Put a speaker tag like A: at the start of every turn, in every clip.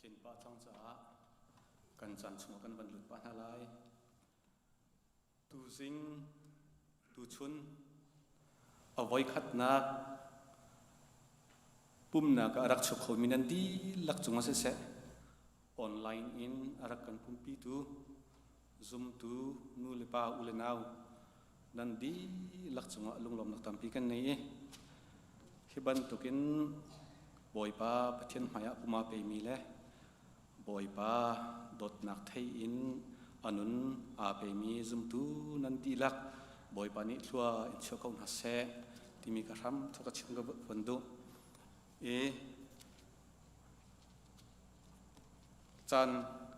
A: Tlin pah cang caah kan caan chungah kan van lut pah hna lai. Tuzing, tuchun, a voikhatnak pumnak ah a rak chuak khomi nan dihlak cungah siseh, online in a rak kan pumpitu, zumtu nu le pa u le nau nan dihlak cungah lunglawmnak tampi kan nei i hi bantukin Bawipa Pathian hmaiah puma pemi le Bawipa dawtnak thei in a nun aa pemi zumtu nan dihlak Bawipa nih thlua in chuah ko hna seh timi ka hram thawk ka chim ka van duh i caan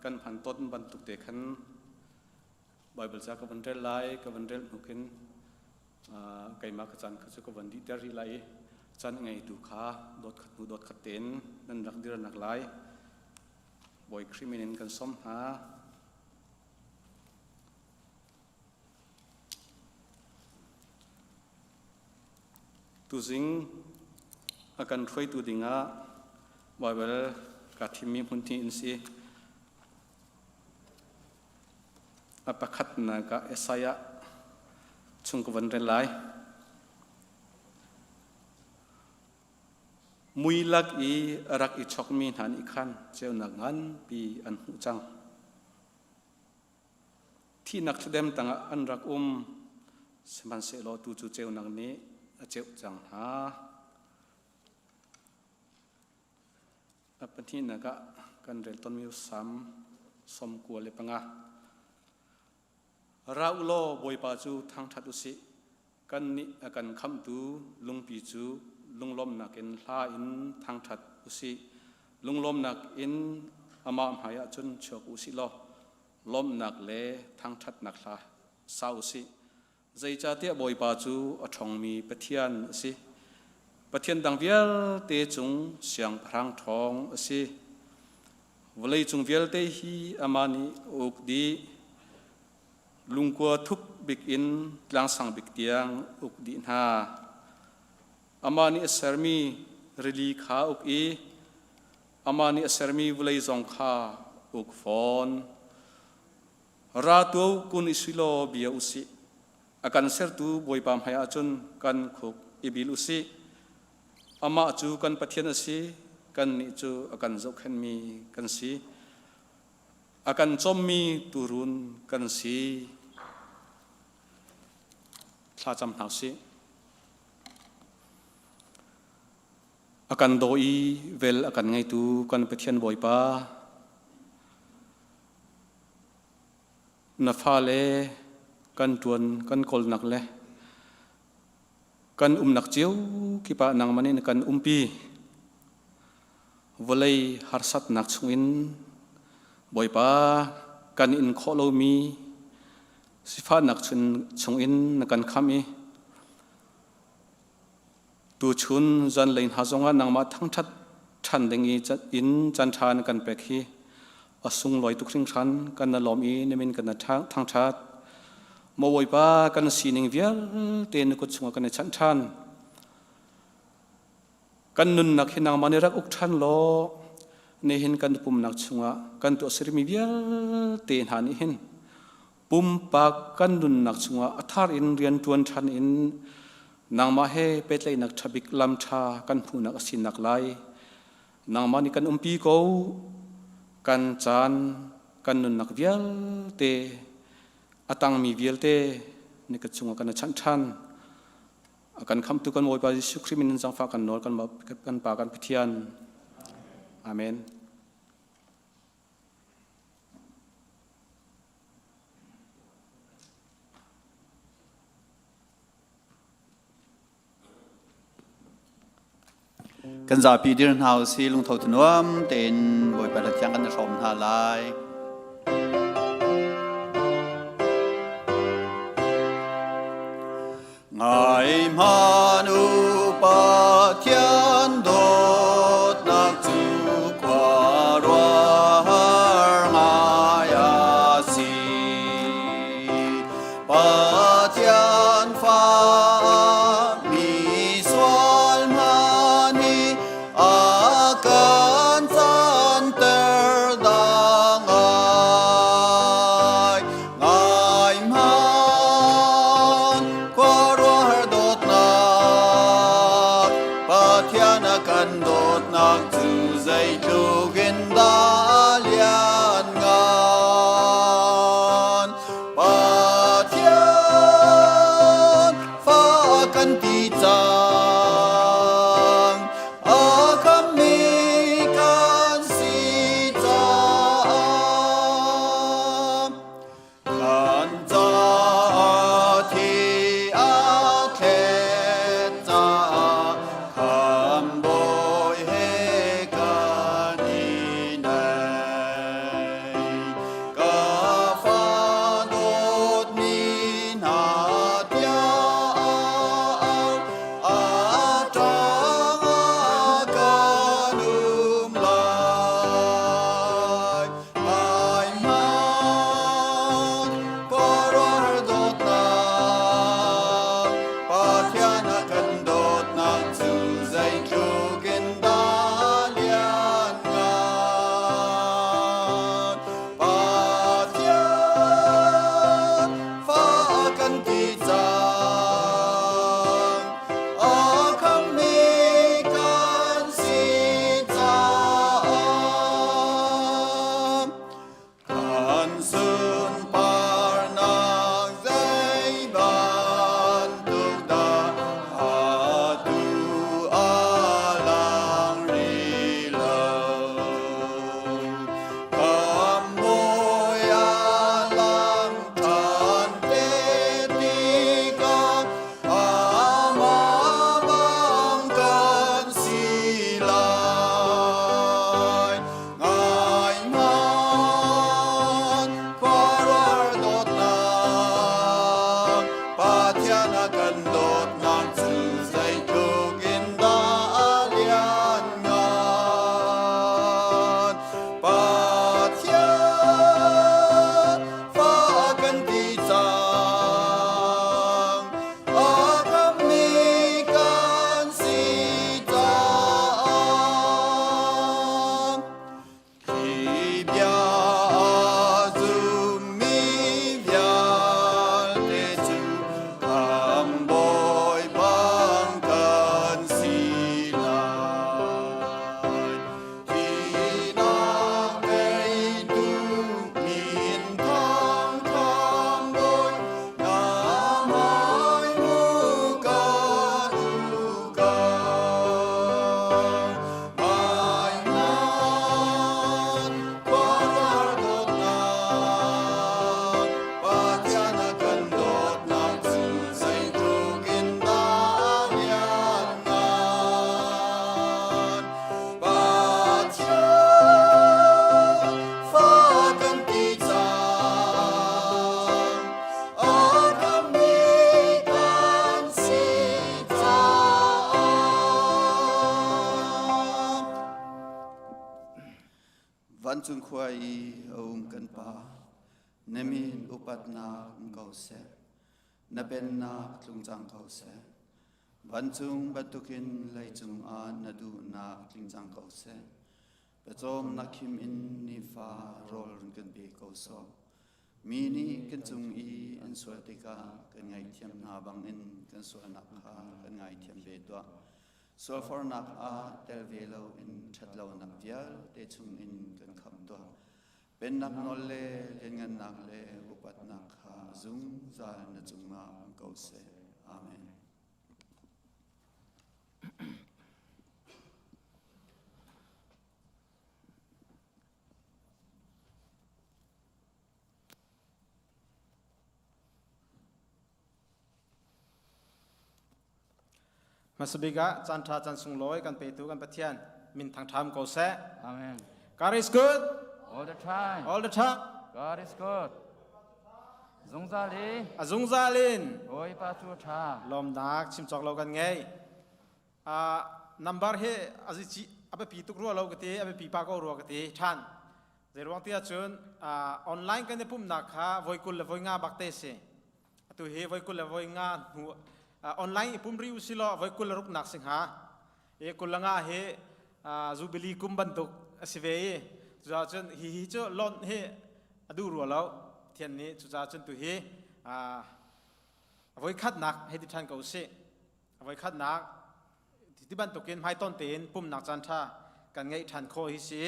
A: kan hman tawn bantuk te khan Bible ca ka van rel lai ka van rel hnu khin keimah ka caan kha cu ka van dihter rih lai i caan ngeitu kha dawt khat hnu dawt khat tein nan rak dirnak lai Bawi Khrih min in kan sawm hna. Tuzing a kan hruaitu dingah Baibal kaa thimmi hmun hi in si. A pakhatnak ah Isaiah chung ka van rel lai. Mui lak i a rak i chokmi hna nih khan ceunak nganpi an hmuh cang. Thihnak thladem tangah an rak um, sihmanhsehlaw tu cu ceunak nih a ceuh cang hna. A pahnihnak ah kan rel tawnmi Salm 95. Ra u law Bawipa cu thangṭhat u sih. Kannih a kan khamhtu lungpi cu lunglawmhnak in hla in thangṭhat u sih. Lunglawmhnak in amah hmaiah cun chuak u sih law lawmhnak le thangṭhatnak hla sa u sih. Zeicahtiah Bawipa cu a ṭhawngmi Pathian a si. Pathian dang vialte cung siangpahrang ṭhawng a si. Vawleicung vialte hi amah nih a uk dih. Lungkua thuk bik in tlangsang bik tiang uk dih hna. Amah nih a sermi rili kha uk i amah nih a sermi vawlei zong kha uk fawn. Ra tuau kun i si law bia u sih. A kan sertu Bawipa hmaiah cun kan khuk i bil u sih. Amah cu kan Pathian a si, kannih cu a kan zohkhenhmi kan si. A kan cawmmi tuurun kan si. Thlacam hna usih. A kan daw i vel a kan ngeitu kan Pathian Bawipa, Na fale kan ṭuan kan kawlnak le kan umnak cio kip ah nangmah nih na kan umpi. Vawlei harsatnak chungin Bawipa kan in khawh lomi sifahnak chungin na kan khamh i tuchun zanlei hna zongah nangmah thangṭhat ṭhan ding i in caanṭha na kan pek hi a sunglawi tuk hringhran kan na lawm i na min kan na thangṭhat. Maw Bawipa kan sining vialte na kut chungah kan i chanh ṭhan. Kan nunnak hi nangmah nih rak uk ṭhan law nihin kan pumnak chungah kan tuahsermi vialte hna nih hin pumpak kan nunnak chungah a thar in rian ṭuan ṭhan in nangmah he pehtlaihnak ṭha bik lam ṭha kan hmuhnak a sinak lai nangmah nih kan umpi ko kan caan kan nunnak vialte a tangmi vialte ni ka chungah kan chanh ṭhan a kan khamtu kan Bawipa Jesuh Khrih min in zangfah kan nawl kan Pa kan Pathian Amen.
B: Kan zapi dir hna usih lungtho thanuam tein Bawipa hla thiang kan i hrawm hna lai. Ngai hmanh u Pathian dawtnak cu khuaruahhar ngai a si. Pathian fa mi sual hna nih a kan canter. Vancung khua i a um kan Pa, na min upatnak um ko seh. Na pennak tlung cang ko seh. Vancung bantukin leicung ah na duhnak tling cang ko seh. Pawcawmnak khim in nifa rawl run kan pe ko sawh. Mi nih kan cung i an sual tikah kan ngaihthiam hna bangin kan sualnak kha kan ngaithiam ve tuah. Sualfornak ah tel ve loin ṭhatlonak vialte chungin kan khamh tuah. Pennak nawl le lianngannak le upatnak kha zungzal na cungah um ko seh. Amen.
C: Hmasabik ah caan ṭha caan sunglawi kan petu kan Pathian min thangṭham ko seh.
D: Amen.
C: God is good
D: All the time.
C: all the time.
D: God is good. Zungzal i
C: A zungzal in
D: Bawipa cu a ṭha.
C: lawmnak chim cawk lo kan ngei. Number hi azi a biapi tuk rua lo ka ti, a biapi pa ko rua ka ti ṭhan. Zeiruang ti ahcun online kan i pumhnak kha voi 20 le voi 5 bak te si. Atu hi voi 25 hnu online i pum ri usi law voi 26 nak si hnga. I 25 hi Jubilee kum bantuk a si ve i cucaah cun hi hi cu loan hi a duh rua lo. Pathian nih cucaah cun tu hi voi khatnak hei ti ṭhan ko usih. Voi khatnak ti bantukin hmaitonh tein pumnak caan ṭha kan ngeih ṭhan khawh hi si.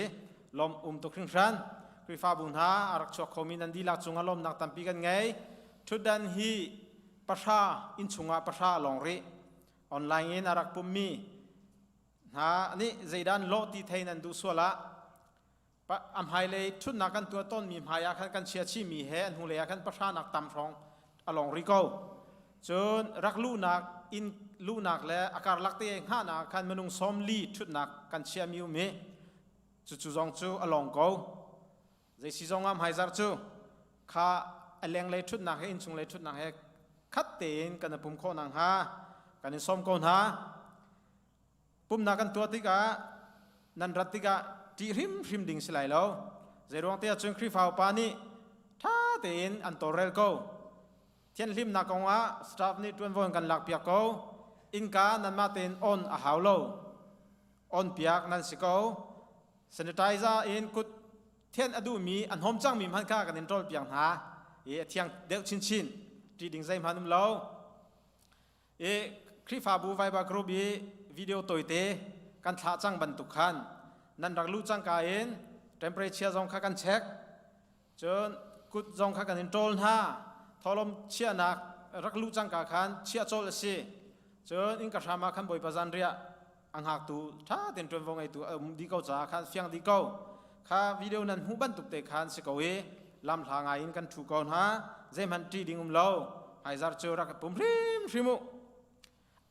C: Lawm um tuk hringhran. Khrihfabu hna a rak chuak khomi nan dihlak cungah lawmnak tampi kan ngei. Ṭhutdan hi pahra inn chungah pahra lawng rih. Online in a rak pummi hna nih zeidah an lawh ti thei nan duh sual ah a hmailei ṭhutnak kan tuah tawnmi hmai ah khan kan chia chihmi he a hnulei ah khan pahranak tam hrawng a lawng rih ko. Cun rak luhnak inn luhnak le a karlak te hngahnak khan minung 40 ṭhutnak kan chiahmi um i cucu zong cu a lawng ko. Zei si zong ah hmaizarh cu kha a lenglei ṭhutnak he innchunglei ṭhutnak he khat tein kan i pum khawh nakhnga kan in sawm ko hna. Pumhnak kan tuah tikah nan rat tikah ṭih hrimhrim ding si lai lo. Zeiruang te ahcun Khrihfa upa nih ṭha tein an tawlrel ko. Thianhlimnak kongah staff nih ṭuanvo an kan lakpiak ko. Innka nanmah tein on a hau lo. On piak nan si ko. Sanitizer in kut thianh a duhmi a hnawm cangmi hmanh kha kan in ṭawlpiak hna. I a thiang deuh chinchin. Ṭih ding zeihmanh um lo. I Khrihfabu Viber group i video tawite kan thlah cang bantuk khan nan rak luh cangka in temperature zong kha kan check. Cun kut zong kha kan in ṭawl hna. Thawhlawm chiahnak rak luh cangka khan chiah colh a si. Cun innka hram ah khan Bawipa zanriah a hngaktu ṭha tein ṭuanvo ngeitu a um dih ko caah khan fiang dih ko. Kha video nan hmuh bantuk te khan si ko i lamhla ngai in kan ṭhu ko hna. Zeihmanh ṭih ding um lo. Hmaizar cu rak i pum hrimhrim u.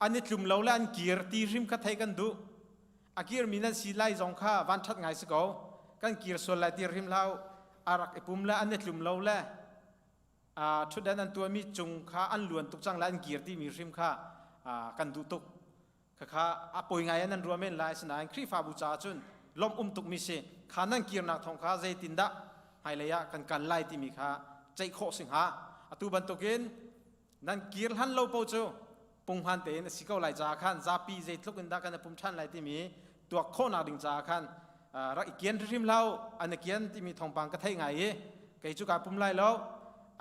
C: An i tlum lo le an kir ti hrim kha thei kan duh. A kirmi nan si lai zong kha van ṭhat ngai si ko. Kan kir sual lai ti hrim hlah u. A rak i pum le an i tlum lo le ṭhutdan an tuahmi cung kha an luan tuk cang le an kir timi hrim kha kan duh tuk. Khakha a poi ngai nan ruah men lai asinain Khrihfabu caah cun lawmh um tukmi si. Kha nan kirnak thawng kha zeitindah hmailei ah kan kal lai timi kha ceih khawh si hnga. Atu bantukin nan kir hlan lo paoh cu punghman tein a si ko lai caah khan zapi zeitluk in dah kan i pum ṭhan lai timi tuak khawhnak ding caah khan rak i kian hrimhrim hlah u. An i kian timi thawngpang ka theih ngai i kei cu kaa pum lai lo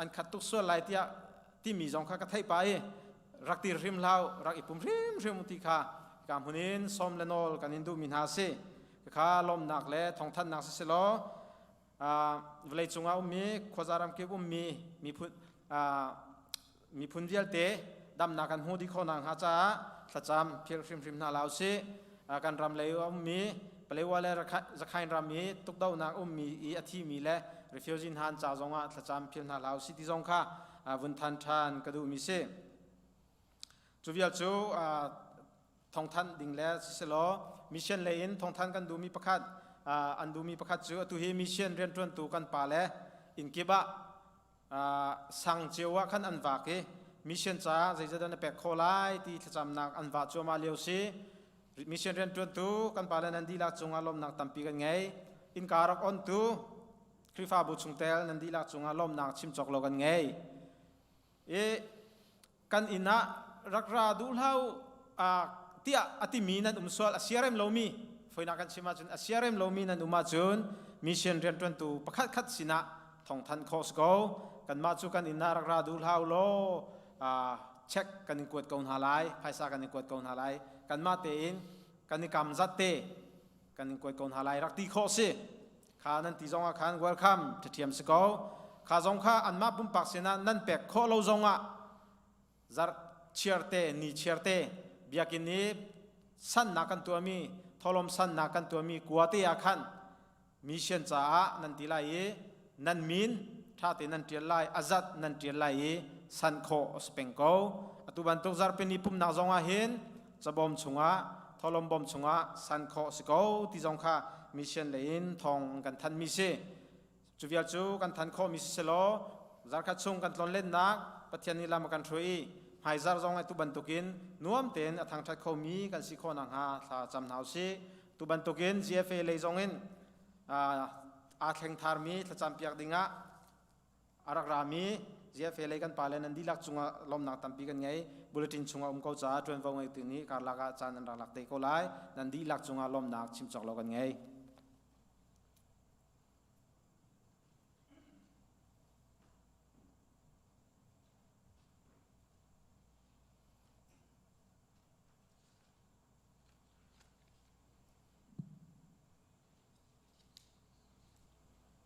C: an khat tuk sual lai tiah timi zong kha ka theih pah i rak tir hrim hlah rak i pum hrimhrim ti kha ka hmun in sawm le nawl kan in duhmi hna si. Kha lawmnak le thawngthanhnak si selaw vawlei cungah ummi khuaza ramkip ummi miphun miphun vialte damnak kan hmu dih khawh nakhnga caah thlacam philh hrimhrim hna hlah usih. Kan ram lei ummi Palewa le Rakhine ram i tukdohnak ummi i a thimi le refugee hna an ca zongah thlacam philh hna hlah usih ti zong kha vun than ṭhan ka duhmi si. Cu vial cu thawngthanh ding le siselaw mission lei in thawngthanh kan duhmi pakhat an duhmi pakhat cu atu hi mission rianṭuantu kan pa le inn kip ah sang cio ah khan an vak i mission caah zeizat na pek khawh lai ti thlacamnak an vah cuahmah lio si. Mission rianṭuantu kan pa le nan dihlak cungah lawmhnak tampi kan ngei. Innka rak ontu Khrihfabu chungtel nan dihlak cungah lawmnak chim cawk lo kan ngei. I kan inn ah rak ra duh hlah u tiah a timi nan um sual a siarem lomi foinak kan chim ahcun a siarem lomi nan um ahcun mission rianṭuantu pakhat khat sinah thawngthanh khawh si ko. Kanmah cu kan inn ah rak ra duh hlah u law check kan in kuat ko hna lai, phaisa kan in kuat ko hna lai. Kanmah tein kan i kam zat te kan in kuat ko hna lai rak ti khawh si. Kha nan ti zong ah khan welcome ṭhiam si ko. Kha zong kha anmah pumpak sinah nan pek khawh lo zong ah zarh chiarte ni chiarte biakinn i sannak kan tuahmi tholom sannak kan tuahmi kua te ah khan mission caah nan ti lai i nan min ṭha te nan ṭial lai a zat nan ṭial lai i san khawh a si peng ko. Atu bantuk zarhpini pumnak zong ah hin cabawm chungah tholom bawm chungah san khawh si ko ti zong kha mission lei in thawng kan thanh mi si. Cu vial cu kan than khawh mi si selaw zarkhat chung kan tlon lennak Pathian nih lam a kan hruai i hmaizar zong atu bantukin nuam tein a thangṭhat khomi kan si khawh nakhnga thla cam hna usih. Tu bantukin GFA lei zong in aa thleng tharmi thlacam piak dingah a rak rami GFA lei kan pale nan dihlak cungah lawmnak tampi kan ngei. Bulletin chungah um ko caah ṭuanvo ngeitu nih karlak ah caan an rak lak te ko lai. Nan dihlak cungah lawmnak chim cawk lo kan ngei.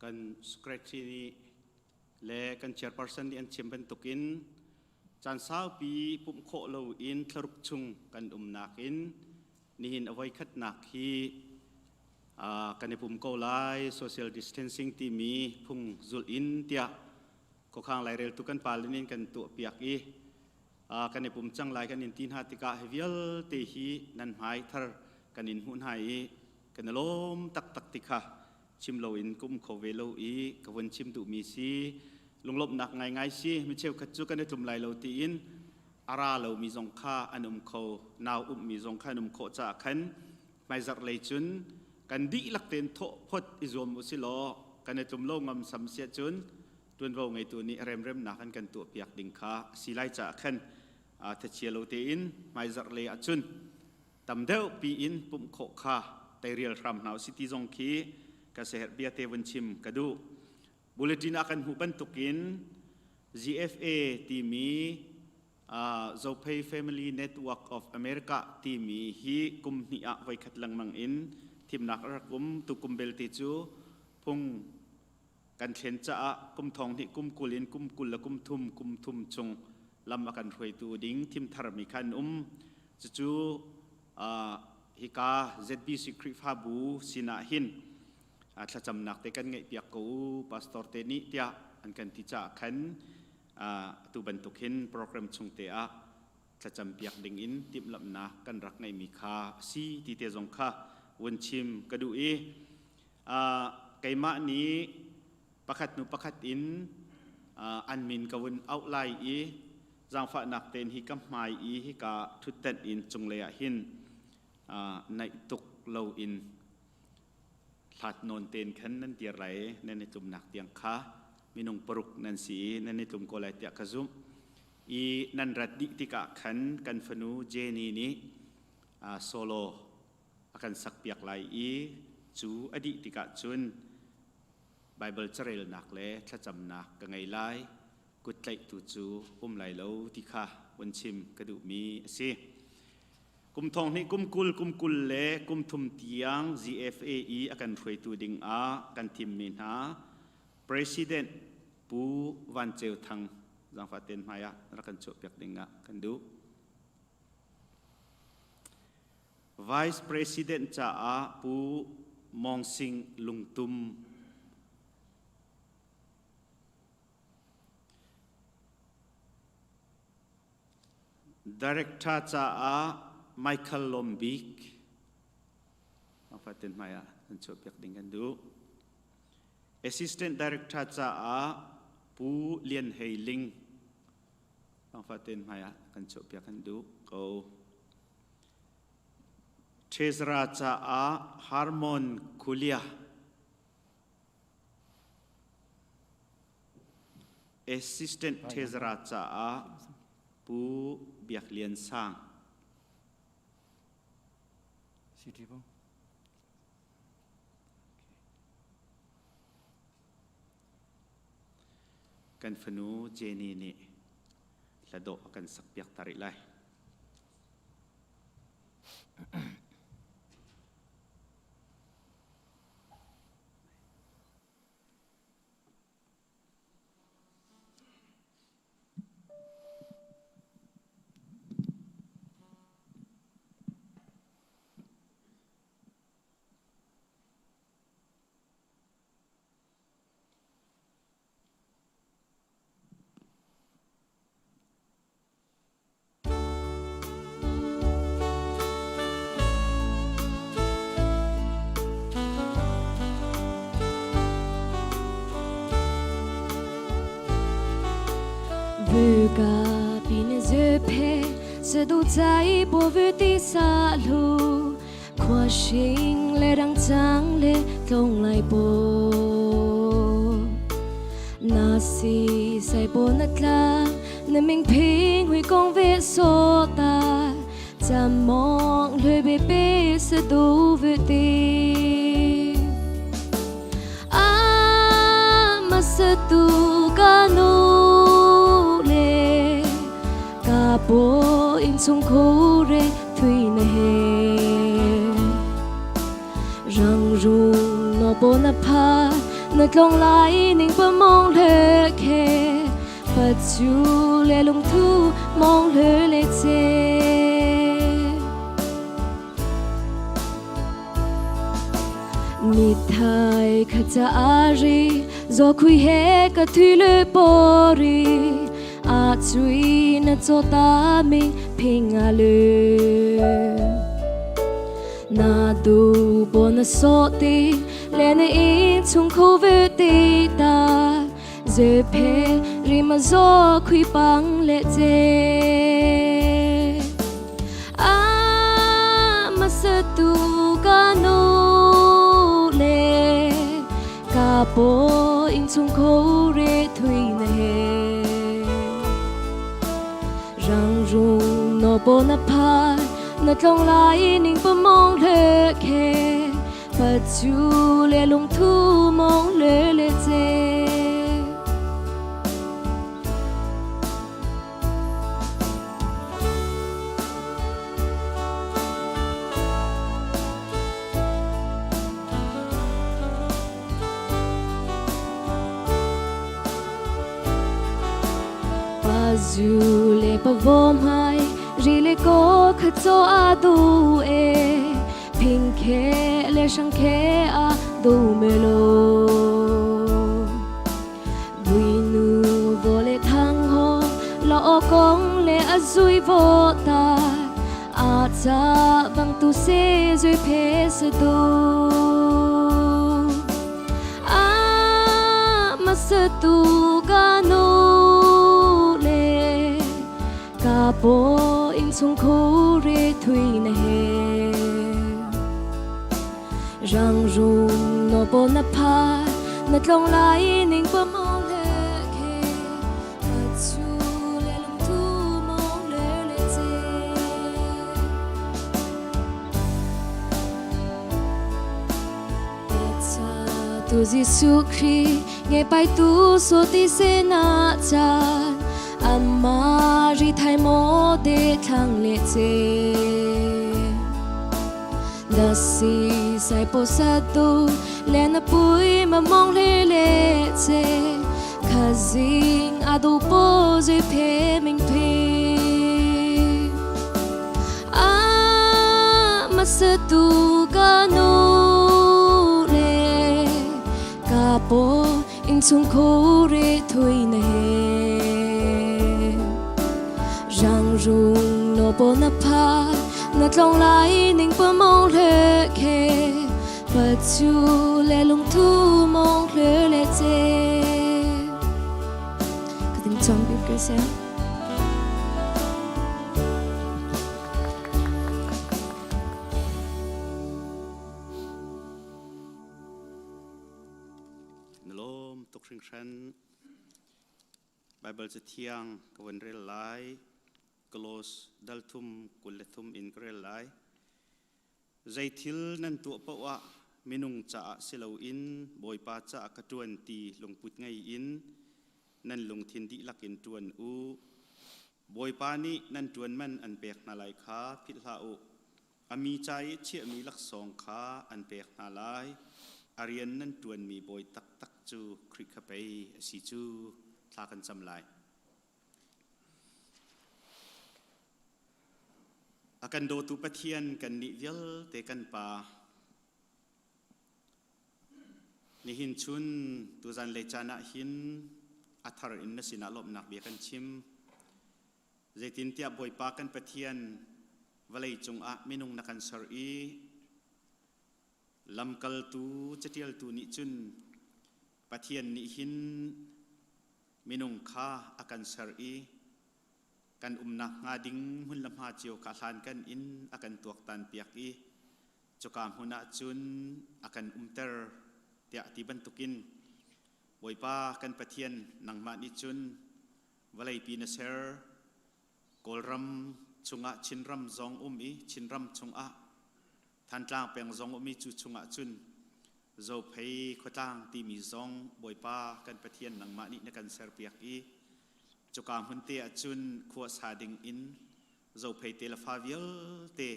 E: Kan secretary nih le kan chairperson nih an chim bantukin caan saupi pumh khawh loin thlaruk chung kan umnak in nihin a voikhatnak hi kan i pum ko lai, social distancing timi phung zulh in tiah khuakhang laireltu kan pale nih kan tuahpiak i kan i pum cang lai kan in ti hna tikah hi vialte hi nan hmai thar kan in hmuh hna i kan i lawm taktak ti kha chim loin ka um kho ve lo i ka vun chim duhmi si. Lunglawmhnak ngaingai si. Mi cheukhat cu kan i tlum lai lo tiin a ra lomi zong kha an um kho, nau ummi zong kha an um khawh caah khan hmaizarh lei cun kan dihlak tein thawh phot i zuam u si law kan i tlum lo ngam sam siah cun ṭuanvo ngeitu nih remremnak an kan tuahpiak ding kha a si lai caah khan thachia lo tein hmaizarh lei ah cun tam deuh piin pumh khawh kha teirial hram hna usih ti zong khi ka seherh bia te vun chim ka duh. Bulletin ah kan hmuh bantukin GFA timi Zophei Family Network of America timi hi kum hnih ah voikhat lengmang in thimnak a rak um. Tukum belte cu phung kan thlen caah kum thong hnih kum 20 in kum 20 le kum thum kum thum chung lam a kan hruaitu ding thim tharmi kha an um. Cucu hika ZBC Khrihfabu sinah hin thlacamnak te kan ngeihpiak ko u pastor te nih tiah an kan ti caah khan atu bantuk hin program chung te ah thlacam piak ding in timhlamhnak kan rak ngeihmi kha a si ti te zong kha vun chim ka duh i keimah nih pakhat hnu pakhat in an min ka vun auh lai i zaangfahnak tein hi ka hmai i hika ṭhutdenh in cunglei ah hin naih tuk loin hlat nawn tein khan nan dir lai i nan i tlumnak tiang kha minung paruk nan si i nan i tlum ko lai tiah ka zumh. I nan rat dih tikah khan kan fanu Jenny nih solo a kan sakpiak lai i cu a dih tikah cun Baibal carelnak le thlacamnak ka ngei lai, kuttlaihtu cu um lai lo ti kha vun chim ka duhmi a si. Kum thong hnih kum 20 kum 20 le kum thum tiang GFA i a kan hruaitu ding ah kan thimmi hna President Pu Van Ceu Thang zaangfah ten hmai ah rak kan chuahpiak ding ah kan duh. Vice President caah Pu Mong Sing Lungtum. Director caah Michael Lombik. Fatin hmai ah an chuahpiak ding kan duh. Assistant Director caah Pu Lian Hei Ling. Fatin hmai ah kan chuahpiak kan duh ko. Treasurer caah Harmon Kulia. Assistant Treasurer caah Pu Biak Lian Sang. Kan fanu Jenny nih hla dawh a kan sakpiak ta rih lai. Na lawm tuk hringhran. Baibal Cathiang ka vun rel lai. Kolos dal thum 23 in ka rel lai. Zei thil nan tuah paoh ah minung caah si loin Bawipa caah ka ṭuan ti lungput ngei in nan lungthin dihlak in ṭuan u. Bawipa nih nan ṭuan man an pek hna lai kha philh hlah u. A mi ca i chiahmi laksawng kha an pek hna lai. A rian nan ṭuanmi bawi taktak cu Khrih kha pei a si cu. Thla kan cam lai. A kan dawtu Pathian kannih vialte kan Pa, nihin chun tuzan lei caan ah hin a thar in na sinah lawmhnak bia kan chim. Zeitintiah Bawipa kan Pathian vawlei cungah minung na kan ser i lamkaltu catialtu nih cun Pathian nih hin minung kha a kan ser i kan umnak hnga ding hmun le hma cio kha hlankan in a kan tuaktan piak i cuka hmun ah cun a kan umter tiah ti bantukin Bawipa kan Pathian nangmah nih cun vawleipi na ser Kawlram chungah Chinram zong um i Chinram chungah Thantlang peng zong um i cu chungah cun Zophei khuatlang timi zong Bawipa kan Pathian nangmah nih na kan serpiak i cuka hmun te ah cun khua sa ding in Zophei te le fa vialte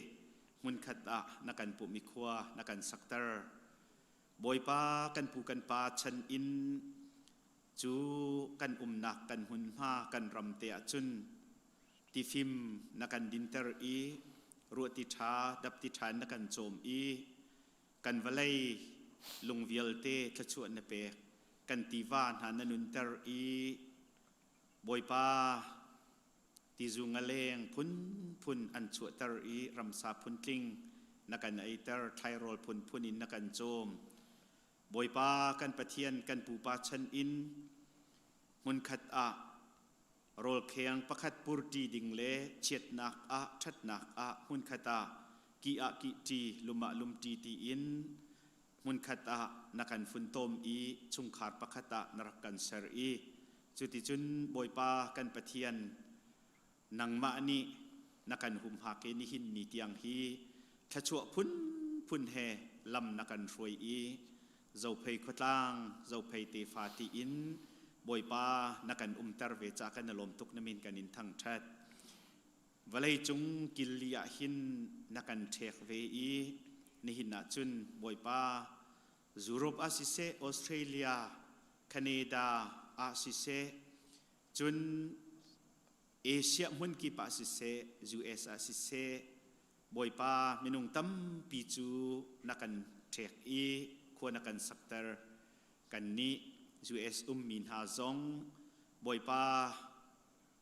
E: hmunkhat ah na kan pumh i khua na kan sakter. Bawipa kan pu kan pa chan in cu kan umnak kan hmunhma kan ram te ah cun tifim na kan dinter i ruahti ṭha dapti ṭha in na kan cawm i kan vawlei lung vialte thluachuah na pek kan tiva hna na nunter i Bawipa tizu ngaleng phunphun an chuahter i ramsa phuntling na kan eiter thlairawl phunphun in na kan cawm Bawipa kan Pathian kan pupa chan in hmunkhat ah rawlkheng pakhat purṭi ding le chiatnak ah ṭhatnak ah hmunkhat ah ki ah kihṭi lum ah lumṭi tiin hmunkhat ah na kan funtom i chungkhar pakhat ah na rak kan ser i cuticun Bawipa kan Pathian nangmah nih na kan humhak i nihin ni tiang hi thluachuah phunphun he lam na kan hruai i Zophei khuatlang Zophei tefa tiin Bawipa na kan umter ve ca kan i lawm tuk na min kan in thangṭhat. Vawlei cung killi ah hin na kan ṭhek ve i nihin ah cun Bawipa Europe ah siseh Australia Canada ah siseh cun Asia hmunkip ah siseh US ah siseh Bawipa minung tampi cu na kan ṭhek i khua na kan sakter. Kannih US ummi hna zong Bawipa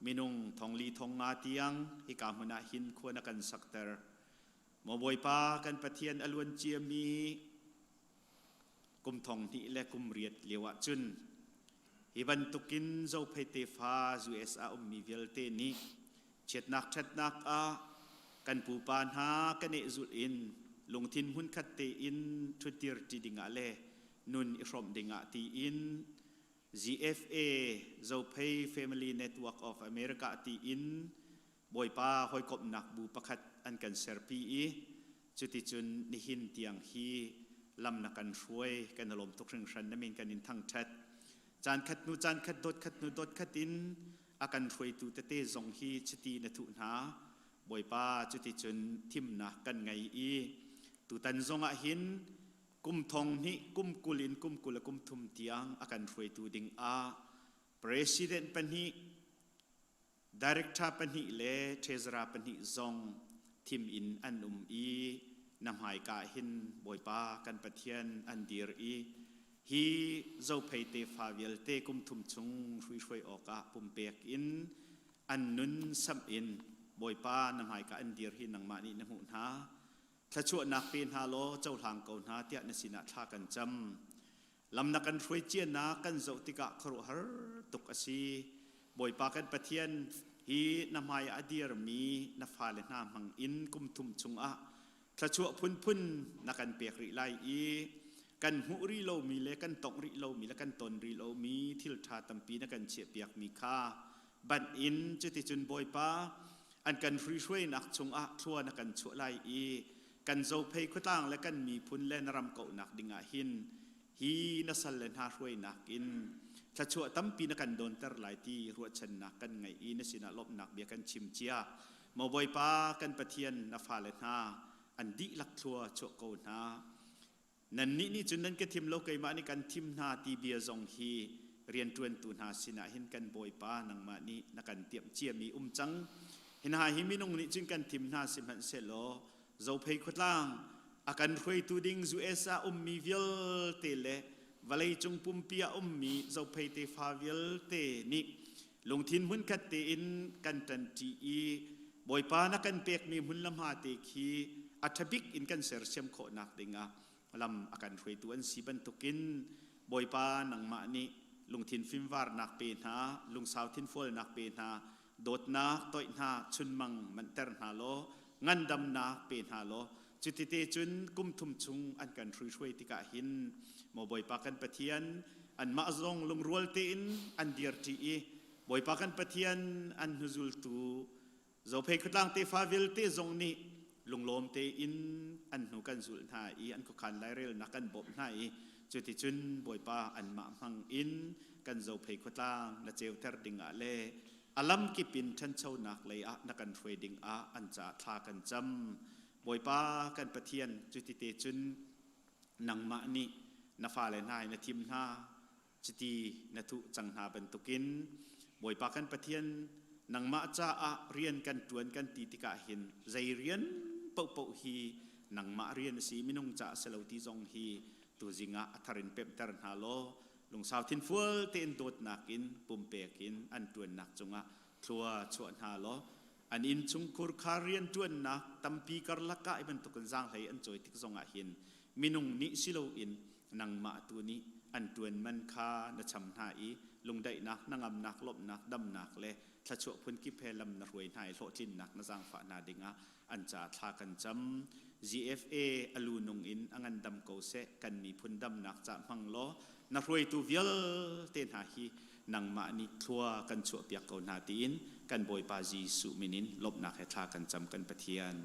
E: minung thongli thongnga tiang hika hmun ah hin khua na kan sakter. Maw Bawipa kan Pathian a luan ciami kum thong hnih le kum riat lio ah cun hi bantukin Zophei tefa US ah ummi vialte nih chiatnak ṭhatnak ah kan pupa hna kan ehzulh in lungthin hmunkhat tein ṭhutdir ṭi dingah le nun i hrawmh dingah tiin GFA Zophei Family Network of America tiin Bawipa hawikomhnak bu pakhat an kan serpi i cuticun nihin tiang hi lam na kan hruai kan i lawm tuk hringhran na min kan in thangṭhat caan khat hnu caan khat dot khat hnu dot khat in a kan hruaitu tete zong hi chiti na thuh hna Bawipa cuticun thimnak kan ngei i tutan zong ah hin kum thong hnih kum kul in kum kul le kum thum tiang a kan hruaitu ding ah president pahnih Director pahnih le treasurer pahnih zong thim in an um i na hmaika hin Bawipa kan Pathian an dir i hi Zophei tefa vialte kum thum chung hruihruai awkah pumpek in an nun samh in Bawipa na hmaika an dir hi nangmah nih na hmuh hna. Thluachuahnak pe hna law cohlang ko hna tiah na sinah thla kan cam. Lam na kan hruai cianak kan zoh tikah khuaruahhar tuk a si. Bawipa kan Pathian hi na hmai ah a dirmi na fale hna hmang in kum thum chungah thluachuah phunphun na kan pek rih lai i. Kan hmuh rih lomi le kan tongh rih lomi le kan ton rih lomi thil ṭha tampi na kan chiahpiakmi kha banh in cuticun Bawipa an kan hruihruainak chungah thlua na kan chuah lai i kan Zophei khuatlang le kan miphun le na ram kauhnak dingah hin hi na sal le hna hruainak in thluachuah tampi na kan dawnter lai ti ruahchannak kan ngeih i na sinah lawmhnak bia kan chim cia. Maw Bawipa kan Pathian, na fale hna an dihlak thlua chuah ko hna. Nannih nih cun nan ka thim lo, keimah nih kan thim hna ti bia zong hi rianṭuantu hna sinah hin kan Bawipa nangmah nih na kan tiamh ciami um cang. Hi hna hi minung nih cun kan thim hna sihmanhsehlaw Zophei khuatlang a kan hruaitu ding US ah ummi vialte le vawleicung pumpi ah ummi Zophei tefa vialte nih lungthin hmunkhat tein kan ṭanṭi i Bawipa na kan pekmi hmun le hma te khi a ṭhabik in kan sersiam khawhnak dingah lam a kan hruaitu an si bantukin Bawipa nangmah nih lungthin fimvarnak pe hna, lungsau thinfualnak pe hna, dawtnak toih hna, chunmang manhter hna law, ngandamnak pe hna law, cutite cun kum thum chung an kan hruihruai tikah hin maw Bawipa kan Pathian, anmah zong lungrual tein an dirṭi i Bawipa kan Pathian an hnuzultu Zophei khuatlang tefa vialte zong nih lunglawm tein an hnu kan zulh hna i an khuakhan lairelnak kan bawmh hna i cuticun Bawipa anmah hmang in kan Zophei khuatlang na ceuter dingah le a lamkip in ṭhanchonak lei ah na kan hruai dingah an caah thla kan cam. Bawipa kan Pathian, cutite cun nangmah nih na fale hna hi na thim hna, chiti na thuh cang hna bantukin Bawipa kan Pathian, nangmah caah rian kan ṭuan kan ti tikah hin zei rian paohpaoh hi nangmah rian a si, minung caah si lo ti zong hi tuzing ah a thar in pemhter hna law lungsau thinfual tein dawtnak in pumpek in an ṭuannak cungah thlua chuah hna law an innchungkhur kha rianṭuannak tampi karlak ah i bantukin zaanghlei an cawi tik zongah hin minung nih si loin nangmah tu nih an ṭuan man kha na cham hna i lungdaihnak, hnangamnak, lawmhnak, damnak le thluachuah phunkip he lam na hruai hna i hlawhtlinnak na zaangfah hna dingah an ca thla kan cam. GFA a lu nung in a ngandam ko seh, kan miphun damnak ca hmang law na hruaitu vialte hna hi nangmah nih thlua kan chuahpiak ko hna tiin kan Bawipa Jesuh min in lawmhnak he thla kan cam kan Pathian.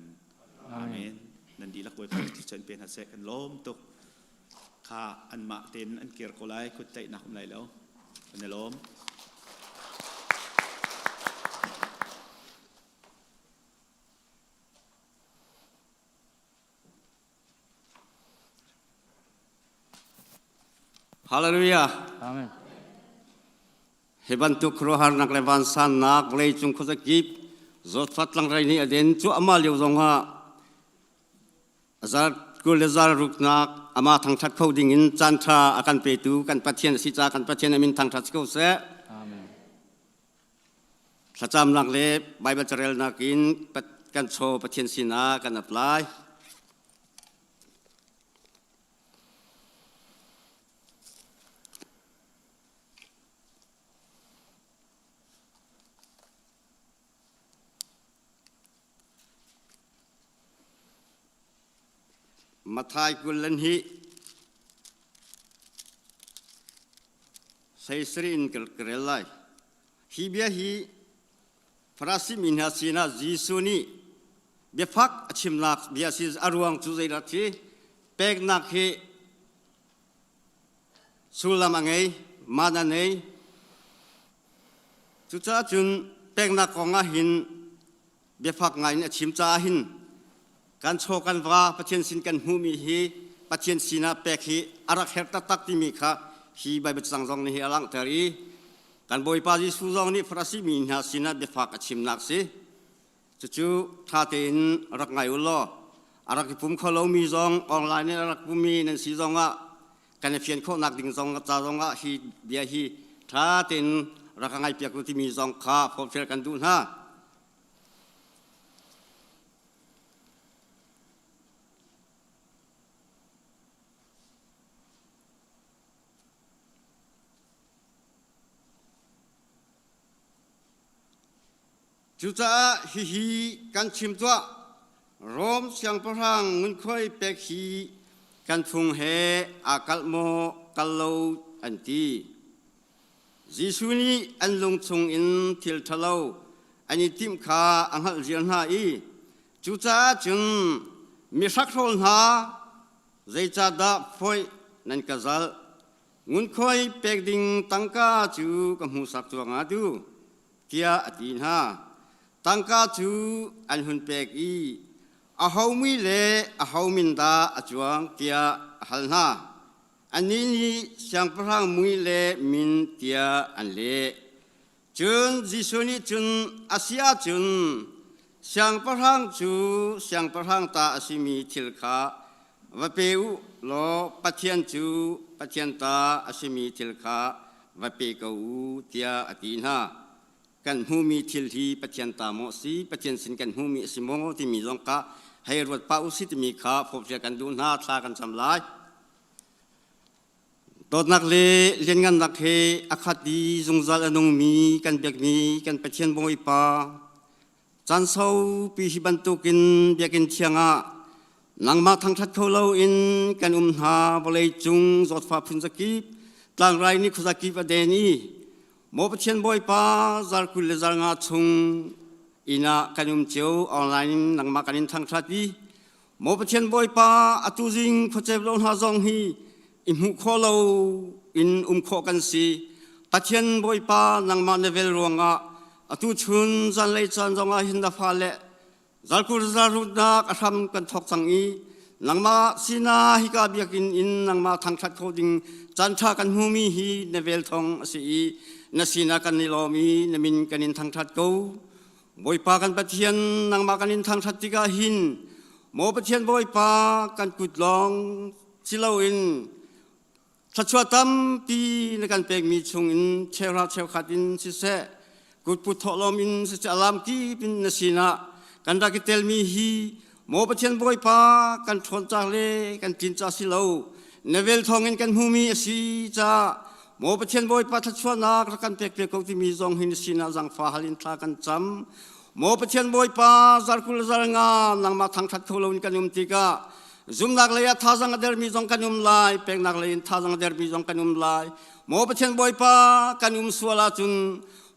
E: Amen. Nan dihlak Bawipa nih thluachuah in pe hna seh, kan lawm tuk. Kha anmah tein an kir ko lai, kut tlaihnak um lai lo. Kan i lawm.
F: Hallelujah.
D: Amen.
F: Hi bantuk khuaruahharnak le vansannak vawleicung khuazakip zawtfat tlangrai nih a den cuahmah lio zongah azar 20 le zar ruknak amah thangṭhat kho ding in caan ṭha a kan petu kan Pathian a si caah kan Pathian a min thangṭhat si ko seh.
D: Amen.
F: Thlacamnak le Baibal carelnak in kan chaw Pathian sinah kan ap lai. Mathai 22 seisari in ka rel lai. Hi bia hi Farasi mi hna sinah Jesuh nih biafak a chimnak bia si a ruang cu zeidah si peknak hi sullam a ngei, man a nei. Cucaah cun peknak kong ah hin biafak ngai in a chim caah hin kan chaw kan va Pathian sin kan hmuhmi hi Pathian sinah pek hi a rak herh taktak timi kha hi Baibal cang zong nih hi a langhter i kan Bawipa Jesuh zong nih Farasi mi hna sinah biafak a chimnak si. Cucu ṭha tein rak ngai u law a rak i pum kho lomi zong online in a rak pummi nan si zongah kan i fian khawhnak ding zong ca zongah hi bia hi ṭha tein rak ka ngaihpiak u timi zong kha forhfial kan duh hna. Cucaah hihi kan chim tuah, Rom siangpahrang ngunkhuai pek hi Kan phung he aa kalh maw kal lo an ti. Jesuh nih an lung chungin thil ṭhalo an i timh kha a hngalh ziar hna i cucaah cun mi hrakhrawl hna zeicahdah foih nan ka zalh? Ngunkhuai pek ding tangka cu ka hmuhsak cuang ah tu tiah a ti hna. Tangka cu an hun pek i aho mui le aho min dah a cuang tiah a hal hna. Annih nih siangpahrang mui le min tiah an leh. Cun Jesuh nih cun a si ahcun siangpahrang cu siangpahrang ta a simi thil kha va pe u law Pathian cu Pathian ta a simi thil kha va pe ko u tiah a ti hna. Kan hmuhmi thil hi Pathian ta maw a si, Pathian sin kan hmuhmi a si maw timi zong kha hei ruat pah u si timi kha fawhfial kan duh hna, thla kan cam lai. Dawtnak le lianngannak he a khat i zungzal a nungmi kan biakmi kan Pathian Bawipa, caan saupi hi bantukin biakinn thiang ah nangmah thangṭhat kho loin kan um hna vawlei cung zawtfah phunzakip tlangrai nih khuazakip a den i maw Pathian Bawipa zar 20 le zar nga chung inn ah kan um cio online in nangmah kan in thangṭhat i Maw Pathian Bawipa, atu zing khuacep lo hna zong hi i hmuh khawh lo in um khawh kan si. Pathian Bawipa, nangmah na vel ruangah atu chun zanlei caan zongah hin na fale zarkur zarutnak a hram kan thawk cang i nangmah sinah hika biakinn in nangmah thangṭhat kho ding caanṭha kan hmumi hi na vel thawng a si i na sinah kan i lawm i na min kan in thangṭhat ko. Bawipa kan Pathian nangmah kan in thangṭhat tikah hin maw Pathian Bawipa kan kut lawng si loin thluachuah tampi na kan pekmi chungin cheuhra cheukhat in siseh kutput thawhlawm in siseh alam kip in na sinah kan rak i telmi hi maw Pathian Bawipa kan ṭhawn ca le kan tlin ca si lo na vel thawngin kan hmumi a si caah maw Pathian Bawipa thluachuahnak rak kan pek ve ko timi zong hi na sinah zaangfa hal in thla kan cam maw Pathian Bawipa zarkul zarnga nangmah thangṭhat kho loin kan um tikah zumnak lei ah thazang a dermi zong kan um lai peknak lei in thazang a dermi zong kan um lai maw Pathian Bawipa kan um sual ahcun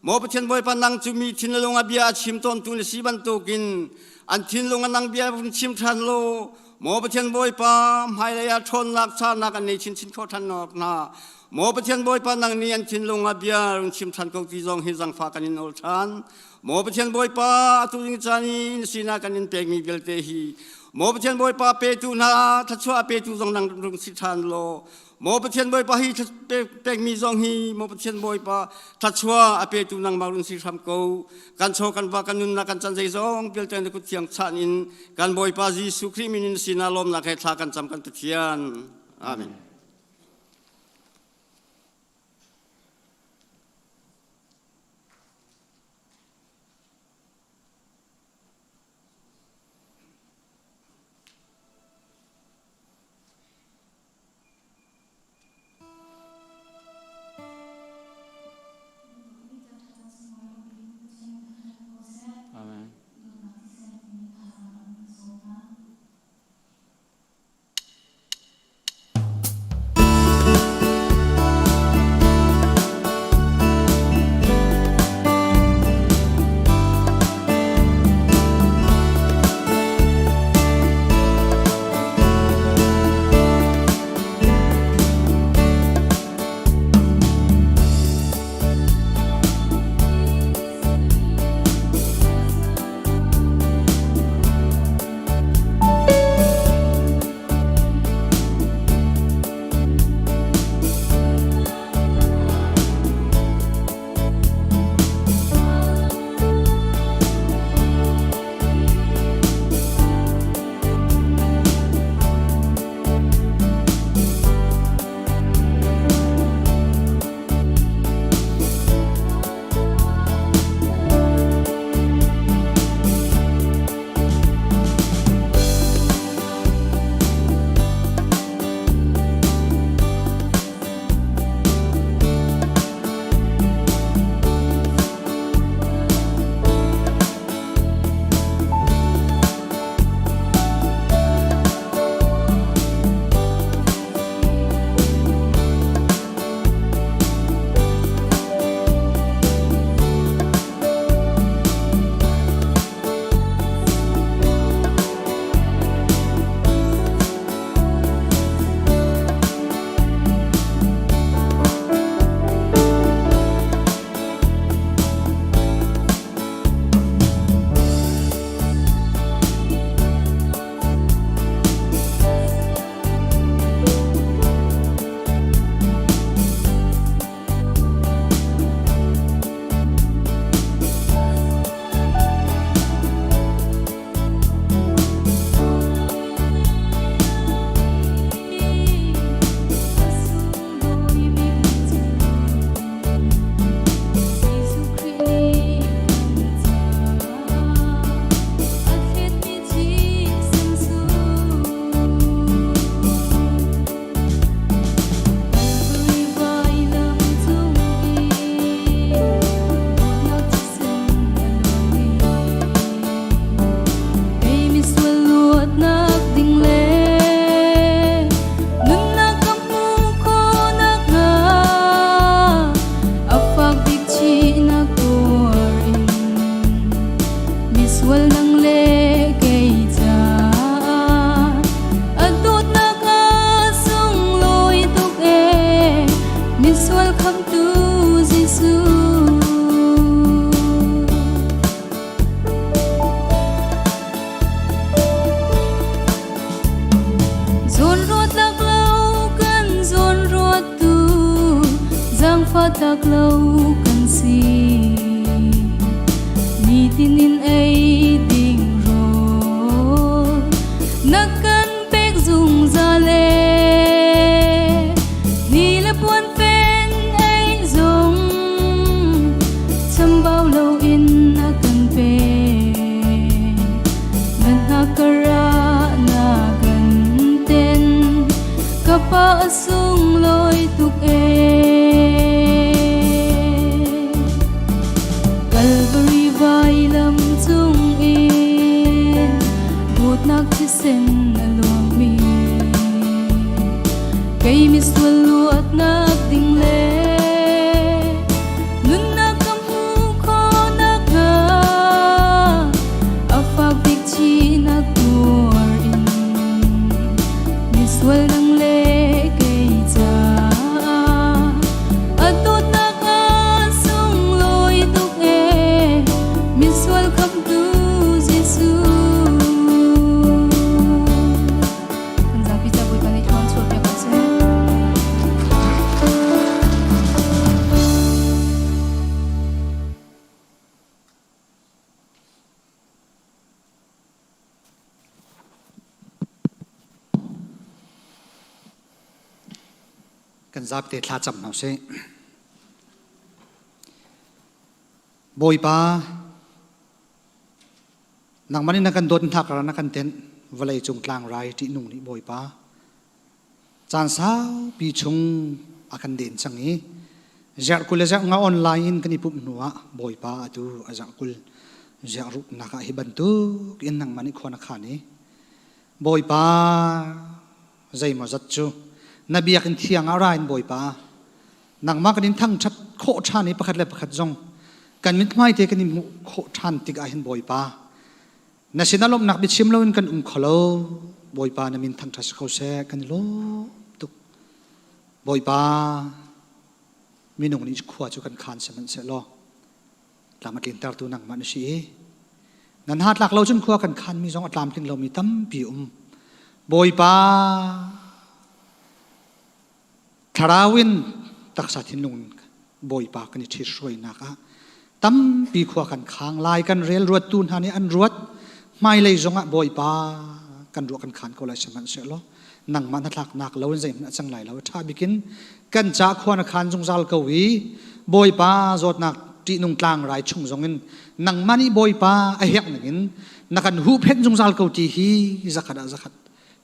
F: Maw Pathian Bawipa nang cu mi thinlung a bia a chim tawntu na si bantukin an thinlung a nang bia vun chim ṭhan law Maw Pathian Bawipa hmailei ah ṭhawnnak canak an nei chinchin kho ṭhan nawk hna Maw Pathian Bawipa nang nih an thinlung a bia run chim ṭhan ko ti zong hi zangfah kan in nawl ṭhan Maw Pathian Bawipa atu ding caan i na sinah kan in pekmi vialte hi Maw Pathian Bawipa petu hna thluachuah a petu zong nang rung si ṭhan law Maw Pathian Bawipa hi pekmi zong hi maw Pathian Bawipa thluachuah a petu nangmah run si hram ko. Kan chaw kan va kan nunnak kan can zeizong vialte na kut thiang chan in kan Bawipa Jesuh Khrih min in sinah lawmnak he thla kan cam kan Pathian. Amen.
D: Amen.
G: Misual khamtu Jesuh. Zawn ruat lak lo kan zawn ruat tu zaangfah tak lo kan si. Nitin in ei ding rawl na kan pek zungzal e. Ni le puan fen ei zong chambau loin a kan pek. Nan hngakara na kan ten ka pa a sunglawi tuk e. Calvary vailam cung in dawtnak thisen a luangmi kei misual luatnak ding le nunnak ka hmuh khawh nakhnga a fak bik thihnak tuar in misual nang le kei caah a dawtnak a sunglawi tuk ee misual khamtu Jesuh. Kan zapi ca Bawipa nih thluan chuah piak ko seh.
H: Kan zapi te thla cam hna usih. Bawipa, nangmah nih na kan dawt hna kar na kan tenh vawlei cung tlangrai ṭihnung nih Bawipa caan saupi chung a kan den cang i zarh 20 le zarh 5 online in kan i pumh hnu ah Bawipa atu a zarh 20 zarh ruknak ah hi bantuk in nangmah nih khua na khan i Bawipa zeimawzat cu na biakinn thiang ah ra in Bawipa nangmah kan in thangṭhat khawh ṭhan i pakhat le pakhat zong kan mithmai te kan i hmuh khawh ṭhan tik ah hin Bawipa na sinah lawmhnak biachim loin kan um kho lo. Bawipa na min thangṭhat si ko seh. Kan i lawm tuk. Bawipa minung nih khua cu kan khaan sihmanhsehlaw tlam a tlintertu nangmah na si i nan ha tlak lo cun khua kan khanmi zong a tlamtling lomi tampi um. Bawipa thlarau in taksa thinlung in Bawipa kan i ṭhithruainak ah tampi khua kan khang lai. Kan rel ruattu hna nih an ruat hmailei zongah Bawipa kan ruah kan khan ko lai. Sihmanhsehlaw nangmah na tlaknak lo in zeihmanh a cang lai lo. Ṭha bikin kan ca khua na khan zungzal ko i Bawipa zawtnak ṭihnung tlangrai chung zongin nangmah nih Bawipa a hek ningin na kan huhphenh zungzal ko ti hi zakhat ah zakhat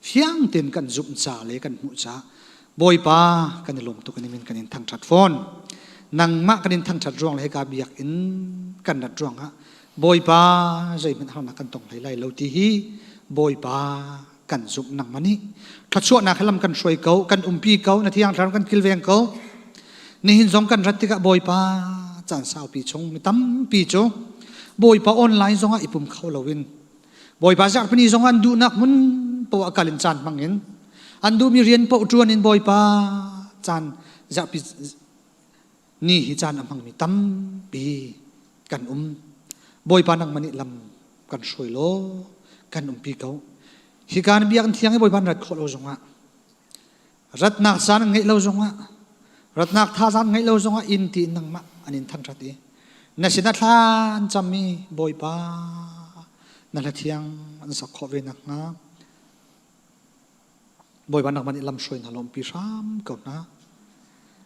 H: fiang tein kan zumh ca le kan hmuh ca Bawipa kan i lawm tuk in min kan in thangṭhat fawn. Nangmah kan in thangṭhat ruang le hika biakinn kan rat ruangah Bawipa zeihmanh harnak kan tong hlei lai lo ti hi Bawipa kan zumh. Nangmah nih thluachuahnak he lam kan hruai ko, kan umpi ko, na thiang thlarau kan kilveng ko. Nihin zong kan rat tikah Bawipa caan saupi chung mi tampi cu Bawipa online zongah i pum kho loin Bawipa zarhpini zong an duhnak hmun poah kal in caan hmang in an duhmi rian paoh ṭuan in Bawipa caan zarhpi ni hi caan a hmangmi tampi kan um. Bawipa nangmah nih lam kan hruai law kan umpi ko. Hika na biakinn thiang i Bawipa na rat khawh lo zongah ratnak caan an ngeih lo zongah ratnak thazaang ngeih lo zongah inn ti in nangmah an in thangṭhat i na sinah thla an cam i Bawipa na hla thiang an sak khawh ve nakhnga Bawipa nangmah nih lamhruai hna lawmpi hram ko hna.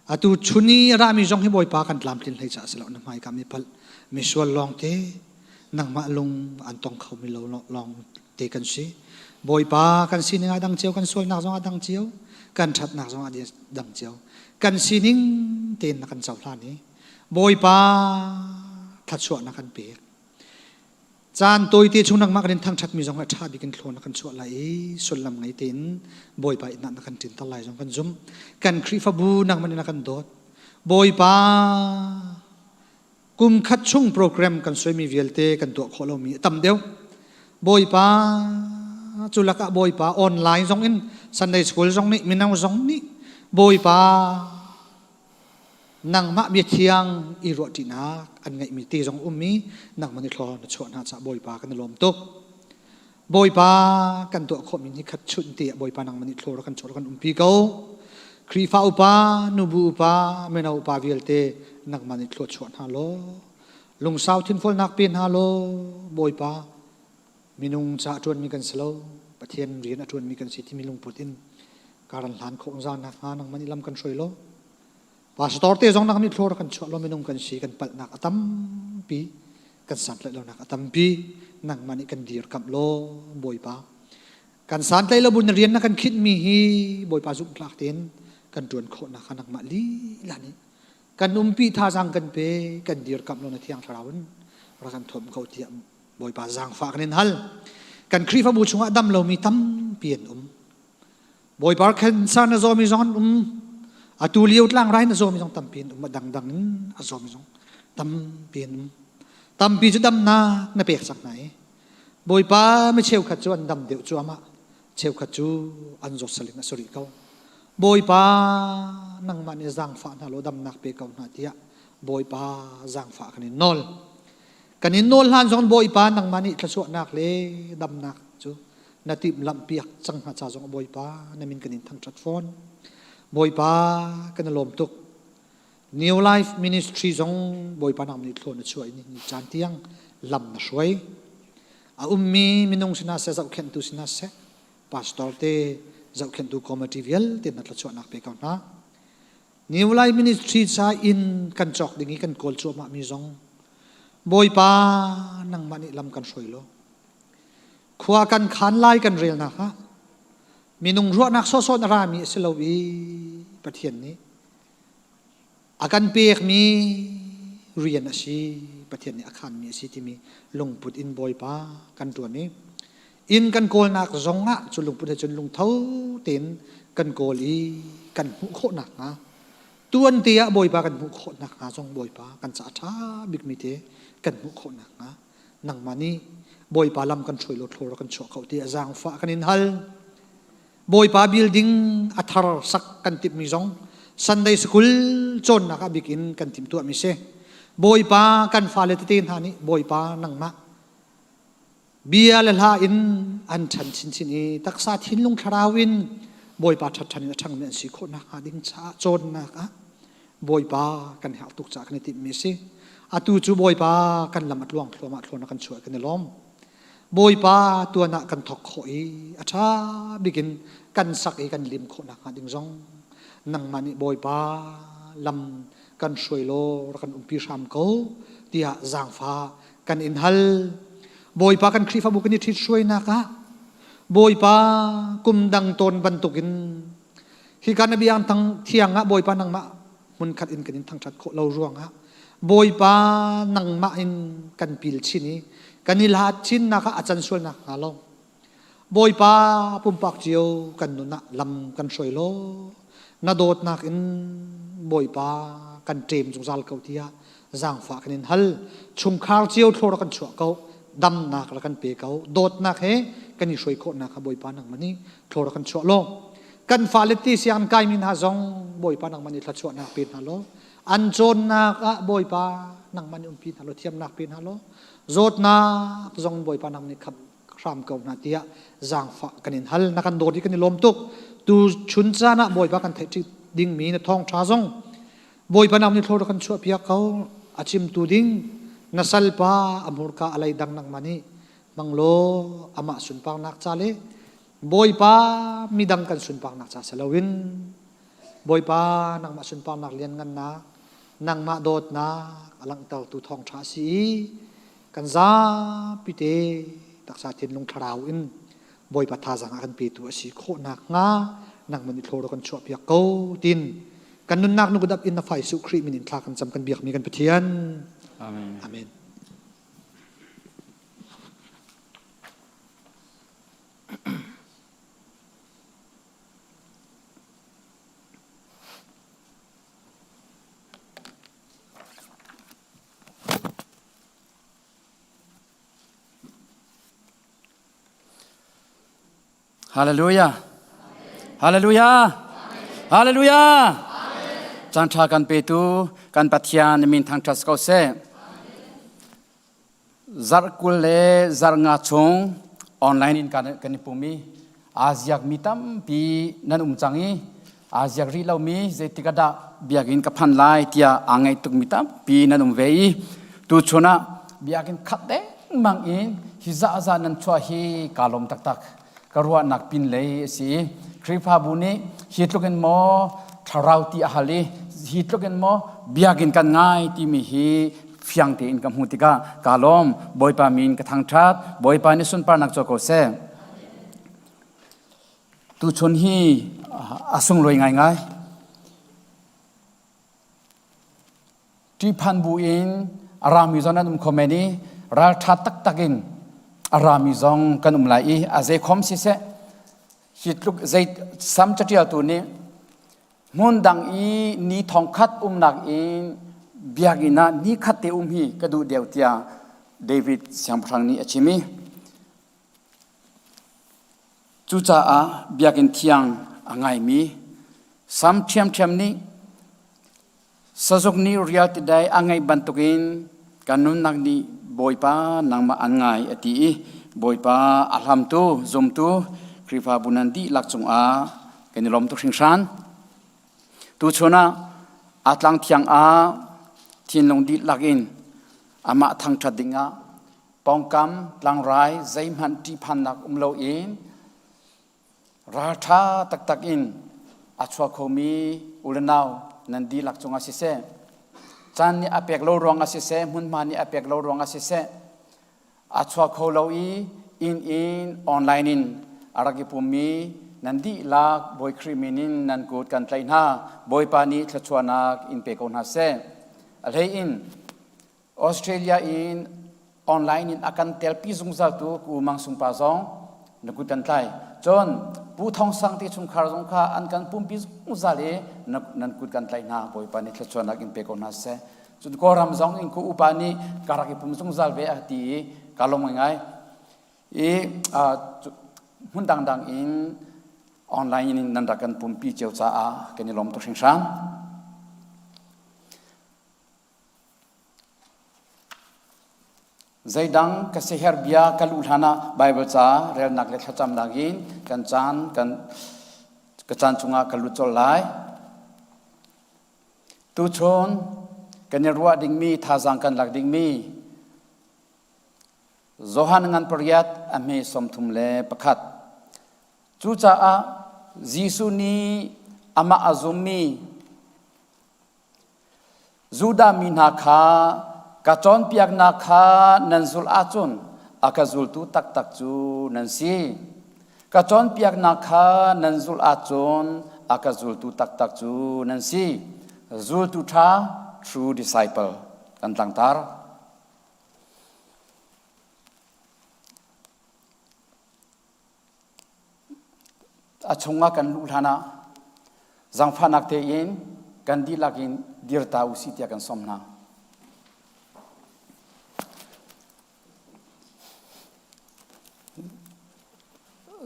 H: Atu chun i a rami zong hi Bawipa kan tlamtlin hlei caah si lo, na hmaika mi palh misual lawngte nangmah lung an tong kho mi lo lawng te kan si. Bawipa kan sining ah dang cio, kan sualnak zong ah dang cio, kan ṭhatnak zong ah dang cio. Kan sining tein na kan cohlan i Bawipa thluachuah na kan pek. Caan tawite chung nangmah kan in thangṭhatmi zong a ṭha bik in thlawn na kan chuah lai i sullam ngei tein Bawipa inn ah na kan ṭinter lai zong kan zumh. Kan Khrihfabu nangmah nih na kan dawt. Bawipa kum khat chung program kan suaimi vialte kan tuah khawh lomi a tam deuh. Bawipa cu lakah Bawipa online zong in Sunday school zong nih mino zong nih Bawipa Nangmah bia thiang i ruahṭinak an ngeihmi te zong ummi nangmah nih thlaw na chuah hna caah Bawipa kan i lawm tuk. Bawipa kan tuah khawhmi ni khat chunh te ah Bawipa nangmah nih thlaw kan chuah kan umpi ko. Khrihfa upa, nubu upa, mino upa vialte nangmah nih thlaw chuah hna law lungsau thinfualnak pe hna law Bawipa minung ca a ṭuanmi kan si lo Pathian rian a ṭuanmi kan si timi lungput in karan hlan khawh zan nakhnga nangmah nih lam kan hruai law Pastor te zong nak nih thlor kan chuah lo minung kan si kan palhnak a tampi kan santlaih lonak a tampi nangmah nih kan dirkamh law Bawipa kan santlaih lo bu na rian na kan khinhmi hi Bawipa zumhtlak tein kan ṭuan khawh nakhnga nangmah lila nih kan umpi thazaang kan pe kan dirkamh lo na thiang thlarau in rak kan thuam ko tiah Bawipa zaangfah kan in hal kan Khrihfabu chungah dam lomi tampi an um Bawipa cancer na zawmi zong an um. Atu lio tlangrai na zawmi zong tampi an um. A dangdang in a zawmi zong tampi an um. Tampi cu damnak na pek cang hna i Bawipa mi cheukhat cu an dam deuh cuahmah. Cheukhat cu an zawt saling a si rih ko. Bawipa nangmah nih zaangfah hna law damnak pe ko hna tiah Bawipa zaangfah kan in nawl. Kan in nawl hlan zong Bawipa nangmah nih thluachuahnak le damnak cu na timhlamh piak cang hna ca zong Bawipa na min kan in thangṭhat fawn. Bawipa kan i lawm tuk. New Life Ministry zong Bawipa nang nih thlawn na chuah in ni caan tiang lam na hruai. A ummi minung sinah seh zohkhenhtu sinah seh pastor te zohkhenhtu committee vialte na thluachuahnak pe ko hna. New Life Ministry ca inn kan cawk ding i kan kawl cuahmah mi zong Bawipa nangmah nih lam kan hruai law Khua kan khan lai kan relnak ah minung ruahnak sawhsawh na rami a si lo i Pathian nih a kan pekmi rian a si Pathian nih a khanmi a si timi lungput in Bawipa kan ṭuan i inn kan kawlnak zongah cu lungput he cun lungtho tein kan kawl i kan hmuh khawh nakhnga tuan te ah Bawipa kan hmuh khawh nakhnga zong Bawipa kan ca a ṭha bikmi te kan hmuh khawh nakhnga nangmah nih Bawipa lam kan hruai law thlor kan chuah kho ti a zaangfah kan in hal. Bawipa building a thar sak kan timhmi zong Sunday school cawnnak ah bik in kan timhtuahmi si. Bawipa kan fale tete hna nih Bawipa nangmah bia le hla in an ṭhan chinchin i taksa thinlung thlarau in Bawipa ṭhatṭhan in a ṭhangmi an si khawh nakhnga ding caah cawnnak ah Bawipa kan herh tuk caah kan i timhmi a si. Atu cu Bawipa kan lam a tluang thluahmah thluan a kan chuah kan i lawm. Bawipa tuan ah kan thawk khawh i a ṭha bik in kan sak i kan lim khawh nakhnga ding zong nangmah nih Bawipa lam kan hruai law rak kan umpi hram ko tiah zaangfah kan in hal. Bawipa kan Khrihfabu kan i ṭhit hruainak ah Bawipa kum dang tawn bantukin Hika na biang tang thiang ah Bawipa nangmah hmunkhat in kan in thangṭhat khawh lo ruangah Bawipa nangmah in kan pil chin i kan i hlat chinnak ah a can sual nakhnga lo Bawipa pumpak cio kan nun ah lam kan hruai law na dawtnak in Bawipa kan ṭem zungzal ko tiah zaangfah kan in hal chungkhar cio thlor kan chuah ko damnak ra kan pe ko dawtnak he kan i hruai khawhnak kha Bawipa nangmah nih thlor kan chuah law kan fale ti siang kaimi hna zong Bawipa nangmah nih thluachuahnak pe hna law an cawnnak ah Bawipa nangmah nih umpi hna law thiamnak pe hna law zawtnak zong Bawipa nangmah nih khamh hram ko hna tiah zaangfah kan in hal na kan dawt i kan i lawm tuk tu chun caan ah Bawipa kan theih dingmi na thawngṭha zong Bawipa nang nih thlor kan chuah piak ko a chimtu ding na salpa a hmurka a lei dang nangmah nih hmang law amah sunparnak ca le Bawipa midang kan sunparnak ca si loin Bawipa nangmah sunparnak lianngannak nangmah dawtnak a langhtertu thawngṭha a si i kan zapi te taksa thinlung thlarau in Bawipa thazaang a kan petu a si khawh nakhnga nangmah nih thlawr kan chuahpiak ko tin kan nunnak nu dap in na fa Jesuh Khrih min in thla kan cam kan biakmi kan Pathian.
D: Amen.
H: Amen.
D: Hallelujah. Hallelujah. Hallelujah. Caan ṭha kan petu kan Pathian min thangṭhat ko seh. Zarh 20 le zarh nga chung online in kan kan i pum i aa ziakmi tampi nan um cang i aa ziak rih lomi zeitik ah dah biakinn ka phan lai tiah aa ngaih tukmi tampi nan um ve i tuchun ah biakinn khat dengmang in hi zahzah nan chuah hi kaa lawm taktak. Ka ruahnak pin lei a si i Khrihfabu nih hi tluk in maw thlarau ti a hal i hi tluk in maw biakinn kan ngai timi hi fiang tein ka hmuh tikah kaa lawm. Bawipa min ka thangṭhat. Bawipa nih sunparnak co ko seh. Tuchun hi a sunglawi ngaingai. Ṭihphan bu in a rami zong nan um kho men i ralṭha taktak in a rami zong kan um lai i a zeikhom siseh hi tluk zei sam caṭialtu nih hmun dang i ni thong khat umnak in biakinn ah ni khat te um hi ka duh deuh tiah David siangpahrang nih a chim i cucaah biakinn thiang a ngaimi sam ṭhiamṭhiam nih Sazuk nih rial tidai a ngeih bantukin kan nunnak nih Bawipa nangmah an ngai a ti i Bawipa a hlamtu, zumtu Khrihfabu nan dihlak cungah kan i lawm tuk hringhran. Tuchun ah aa tlang thiang ah thinlung dihlak in amah thangṭhat dingah pawngkam tlangrai zeihmanh ṭihphannak um loin Ralṭha taktak in a chuak khomi u le nau nan dihlak cungah siseh, caan nih a pek lo ruangah siseh, hmunhma nih a pek lo ruangah siseh, a chuak kho lo i inn in online in a rak i pummi nan dihlak Bawi Khrih min in nan kut kan tlaih hna. Bawipa nih thluachuahnak in pe ko hna seh. A hlei in Australia in online in a kan telpi zungzaltu Ku Mang Sung pa zong na kut kan tlai. Cun Pu Thong Sang te chungkhar zong kha an kan pumpi zungzal i nan kut kan tlaih hna. Bawipa nih thluachuahnak in pe ko hna seh. Cun Kawlram zong in ku upa nih ka rak i pum zungzal ve a ti i ka lawm ngaingai. I hmun dangdang in online in nan rak kan pumpi cio caah kan i lawm tuk hringhran. Zeidang ka siaherh bia ka luh hlanah Baibal ca relnak le thlacamnak in kan caan kan ka caan chungah ka lut colh lai. Tuchun kan i ruah dingmi thazaang kan lak dingmi Johan ngan pariat a hme 31. Cucaah Jesuh nih amah a zummi Judah mi hna kha ka cawnpiaknak kha nan zulh ahcun a ka zultu taktak cu nan si. Ka cawnpiaknak kha nan zulh ahcun a ka zultu taktak cu nan si. Zultu ṭha, true disciple, kan tlangtar. A chungah kan luh hlanah zaangfahnak tein kan dihlak in dir ta u sih tiah kan sawm hna.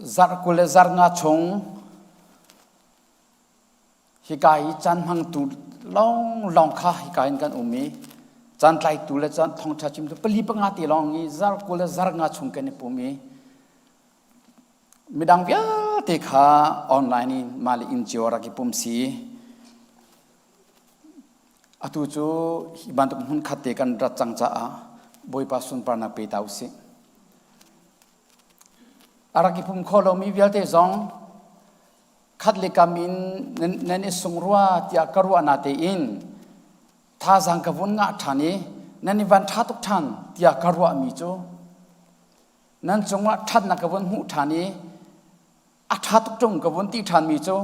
D: Zarh 20 le zarh nga chung hika i caan hmangtu lawnglawng kha hika in kan um i caan tlaitu le caan thawngṭha chimtu pali panga te lawng i zarh 20 le zarh nga chung kan i pum i Midang vialte kha online in mah le inn cio rak i pum si. Atu cu hi bantuk hmunkhat te kan rat cang caah Bawipa sunparnak pe ta usih. A rak i pum kho lomi vialte zong khat le kam in nan i sung rua tiah ka ruah na tein thazaang ka vun ngah ṭhan i nan i van ṭha tuk ṭhan tiah ka ruahmi cu Nan cungah ṭhatnak ka vun hmuh ṭhan i a ṭha tuk ṭung ka vun ti ṭhanmi cu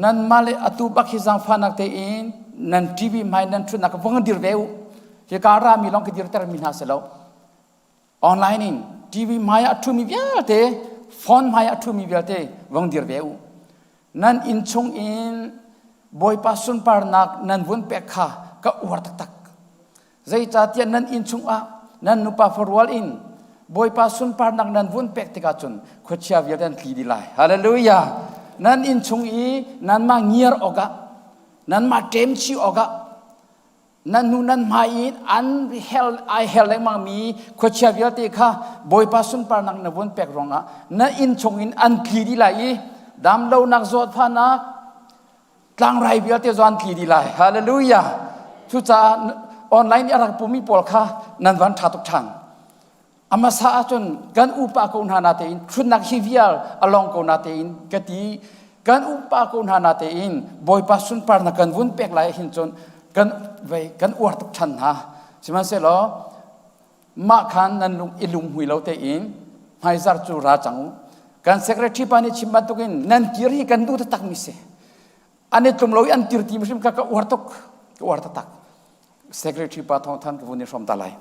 D: nanmah le atu bak hi zaangfahnak tein nan TV hmai nan ṭhutnak ka vung dir ve u. Hika rami lawng ka dirtermi hna si lo. Online in TV hmai ah a ṭhumi vialte, phone hmai ah a ṭhumi vialte vung dir ve u. Nan inn chung in Bawipa sunparnak nan vun pek kha ka uar taktak. Zeicahtiah nan inn chungah nan nupa farual in Bawipa sunparnak nan vun pek tikah cun khuachia vialte an tli dih lai. Hallelujah! Nan inn chung i nanmah ngiar awkah Nanmah ṭem chih awkah nan hnu nan hmai in an hel ai hel lengmang mi khuachia vialte kha Bawipa sunparnak na vun pek ruangah na inn chungin an tli dih lai i damlonak zawtfahnak tlangrai vialte zong an tli dih lai. Hallelujah! Cucaah online i a rak pumi pawl kha nan van ṭha tuk ṭhan. A hmasa ahcun kan upa ko hna natein ṭhutnak hi vial a lawng ko natein ka ti. Kan upa ko hna natein Bawipa sunparnak kan vun pek lai hin cun kan vei kan uar tuk ṭhan hna. Sihmanhsehlaw mah khan nan lung i lunghmui lo tein hmaizar cu ra cang u. Kan secretary pa nih chim bantukin nan kir hi kan duh taktak mi si. An i tlum lo i an tir ti hrim kha ka uar tuk. Ka uar taktak. Secretary pa thawng than ka vun i hrawm ta lai.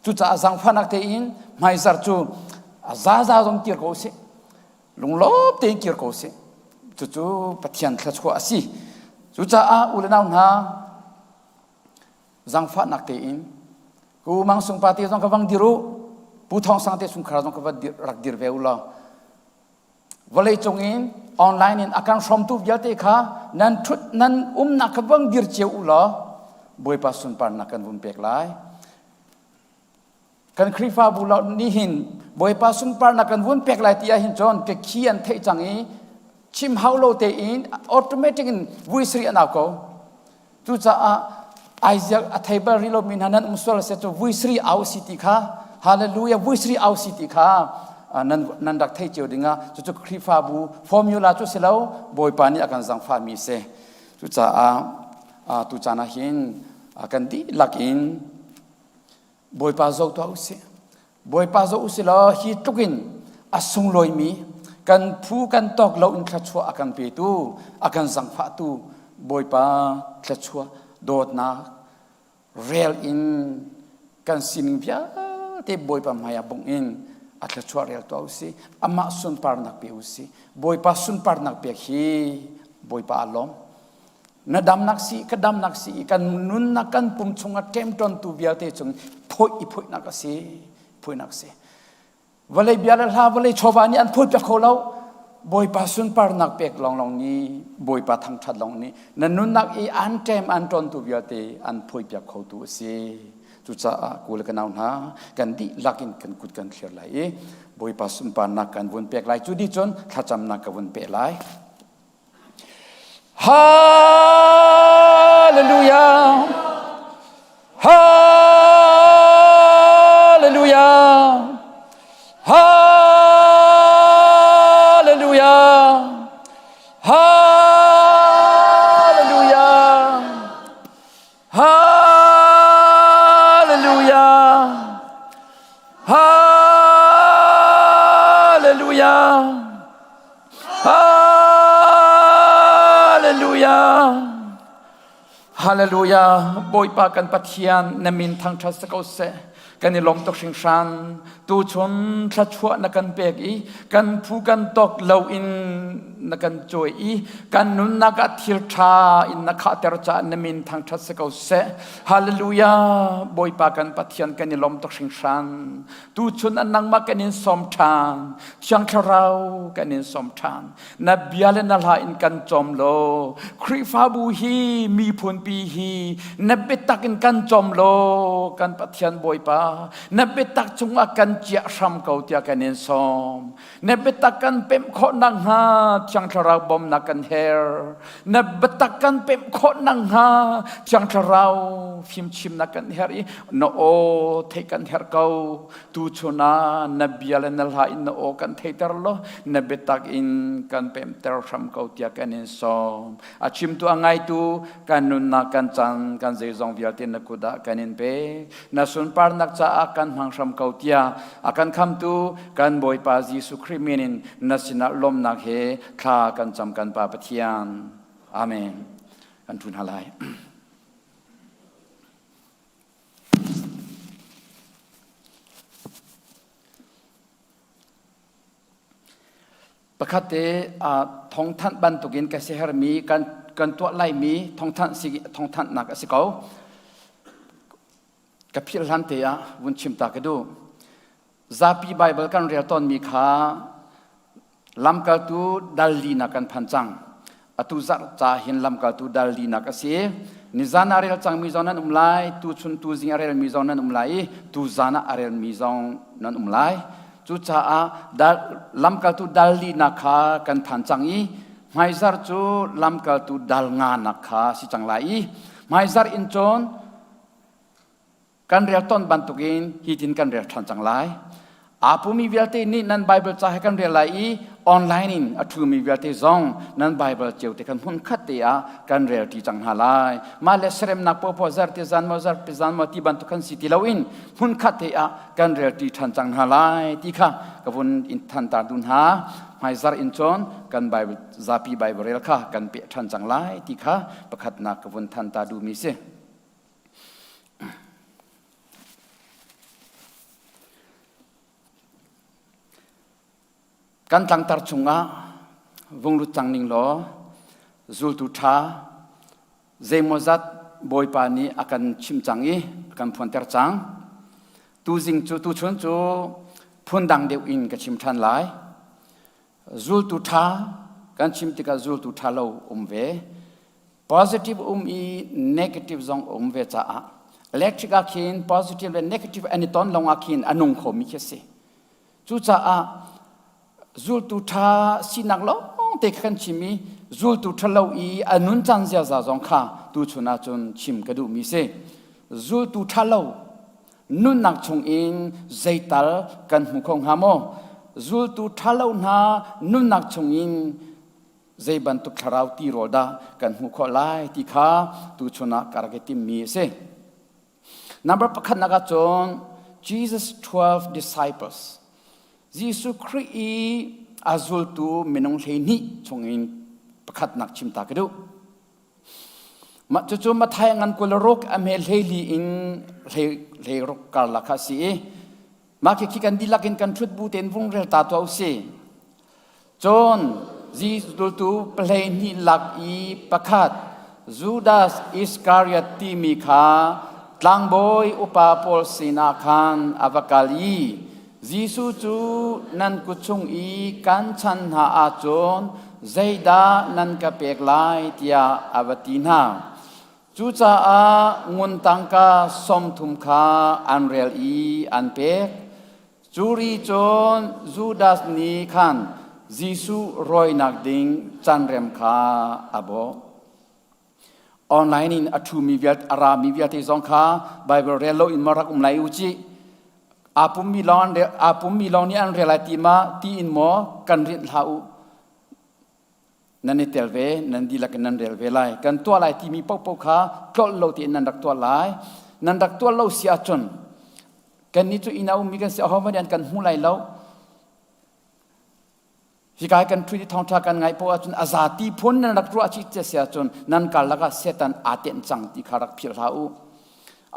D: Cucaah zaangfahnak tein hmaizar cu a zaza zong kir ko usih. Lunglawm tein kir ko usih. Cucu Pathian thluachuah a si. Cucaah u le nau hna zaangfahnak tein ku Mang Sung pa te zong ka vang dir u. Pu Thawng Sang te chungkhar zong ka va rak dir ve u law Vawleicung in online in a kan hrawmtu vialte kha nan ṭhut nan umnak kha vang dir cio u law Bawipa sunparnak kan vun pek lai. Kan Khrihfabu lo nih hin Bawipa sunparnak kan vun pek lai ti ah hin cun ka khi an theih cang i chim hau lo tein automatic in vui sari an au ko. Cucaah Isaac a thei bal rih lomi hna nan um sual a si cu vui sari au si ti kha hallelujah vui sari au si ti kha nan nan rak thei cio dingah cucu Khrihfabu formula cu si lo Bawipa nih a kan zangfahmi si. Cucaah tu caan ah hin kan dihlak in Bawipa zoh tuah usih. Bawipa zoh usih law hi tluk in a sunglawimi kan phu kan tawk lo in thluachuah a kan petu, a kan zangfahtu Bawipa thluachuah dawtnak rel in kan sining vialte Bawipa hmai ah bungh in a thluachuah rel tuah usih. Amah sunparnak pe usih. Bawipa sunparnak pek hi Bawipa a lawm. Na damnak si, ka damnak si i kan nunnak kan pum chungah ṭemṭawntu vialte cung phawih i phawihnak a si, phawihnak a si. Vawlei bia le hla, vawlei chawva nih an phawih piak kho lo. Bawipa sunparnak pek lawnglawng nih, Bawipa thangṭhat lawng nih na nunnak i an ṭem an ṭawntu vialte an phawih piak khotu a si. Cucaah ku le ka nau hna, kan dihlak in kan kut kan thlir lai i Bawipa sunparnak kan vun pek lai. Cu dih cun thlacamnak ka vun peh lai. Hallelujah. Hallelujah. Hallelujah. Hallelujah. Hallelujah. Hallelujah. Hallelujah. Hallelujah. Bawipa kan Pathian na min thangṭhat si ko seh. Kan i lawm tuk hringhran. Tuchun thluachuah na kan pek i kan phu kan tawk lo in na kan cawi i kan nunnak ah thil ṭha in na khahter caah na min thangṭhat si ko seh. Hallelujah. Bawipa kan Pathian kan i lawm tuk hringhran. Tuchun an nangmah kan in sawm ṭhan. Thiang Thlarau kan in sawm ṭhan. Na bia le na hla in kan cawm law, Khrihfabu hi miphunpi hi na biatak in kan cawm law, kan Pathian Bawipa, na biatak cungah kan ciah hram ko tiah kan in sawm. Na biatak kan pemh khawh nakhnga Thiang Thlarau bawmnak kan herh. Na biatak kan pemh khawh nakhnga Thiang Thlarau fimchimnak kan herh i na aw theih kan herh ko. Tuchun ah na bia le na hla in na aw kan theiter law na biatak in kan pemter hram ko tiah kan in sawm. A chimtu a ngaitu kan nunnak kan caan kan zeizong vialte na kut ah kan in pe. Na sunparnak caah kan hmang hram ko tiah a kan khamtu kan Bawipa Jesuh Khrih min in na sinah lawmnak he thla kan cam kan Pa Pathian. Amen. Kan ṭun hna lai. Pakhat te thawngthanh bantukin ka siahermi kan kan tuah laimi thawngthanh si thawngthanhnak a si ko. Ka philh hlan te ah vun chim ta ka duh. Zapi Baibal kan rel tawnmi kha lamkaltu dal linak kan phan cang. Atu zarh ca hin lamkaltu dal linak a si. Nizan ah rel cangmi zong nan um lai, tuchun tuzing a relmi zong nan um lai i tuzan ah a relmi zong nan um lai. Cucaah lamkaltu dal linak kha kan phan cang i hmaizarh cu lamkaltu dal nganak kha si cang lai i hmaizarh in cun Kan rel ton bantukin hitin kan rel ṭhan cang lai. Aa pumi vialte nih nan Bible ca he kan rel lai i online in a ṭhumi vialte zong nan Bible cio te khan hmun khat te ah kan rel ṭi cang hna lai. Mah le seremnak popo zarte zan maw zarpi zan maw ti bantuk khan si ti loin hmun khat te ah kan rel ṭi ṭhan cang hna lai ti kha ka vun in thantar duh hna. Hmaizar in cun kan Bible zapi Bible rel kha kan peh ṭhan cang lai ti kha pakhatnak ka vun than ta duhmi si. Kan tlangtar chungah vung lut cang ning law zultu ṭha zeimawzat Bawipa nih a kan chimh cang i a kan phuanter cang. Tuzing cu tuchun cu phundang deuh in ka chim ṭhan lai. Zultu ṭha kan chim tikah zultu ṭha lo um ve. Positive um i negative zong um ve caah electric ah khin positive le negative an i ton lawng ah khin a nung khomi khi a si. Cucaah zultu ṭha sinak lawng te kha kan chim i zultu ṭhalo i a nun caan ziaza zong kha tuchun ahcun chim ka duhmi si. Zultu ṭhalo nunnak chungin zeital kan hmu kho hnga maw? Zultu ṭhalo hna nunnak chungin zei bantuk thlarau tirawl dah kan hmuh khawh lai ti kha tuchun ah ka rak i timmi a si. Number pakhatnak ah cun Jesus 12 disciples Jesuh Khrih i a zultu minung 12 chungin pakhatnak chim ta ka duh. Mah cucu Matthai ngan 26 a hme 14 in 16 karlak kha a si i mah khi kan dihlak in kan ṭhut bu tein vung rel ta tuah u sih. Cun zultu 12 lak i pakhat Judas Iskariot timi kha tlangbawi upa pawl sinah khan a va kal i Jesuh cu nan kut chung i kan chan hna ahcun zeidah nan ka pek lai tiah a va ti hna. Cucaah ngun tangka 30 kha an rel i an pek. Cu ri cun Judas nih khan Jesuh rawinak ding canrem kha a bawh. Online in a ṭhumi vialte, a rami vialte zong kha Bible rel lo in ma rak um lai u cih. Aa pummi lawng aa pummi lawng nih an rel lai ti ma ti in maw kan rinh hlah u. Nan i tel ve, nan dihlak in nan rel ve lai. Kan tuah lai timi paohpaoh kha tlolh lo tein nan rak tuah lai. Nan rak tuah lo si ahcun kannih cu inn ah ummi kan si ahohmanh nih an kan hmu lai lo. Hika kan ṭhu i thawngṭha kan ngaih poah ahcun a zati phun nan rak ruah chih cia si ahcun nan karlak ah Satan aa tenh cang ti kha rak philh hlah u.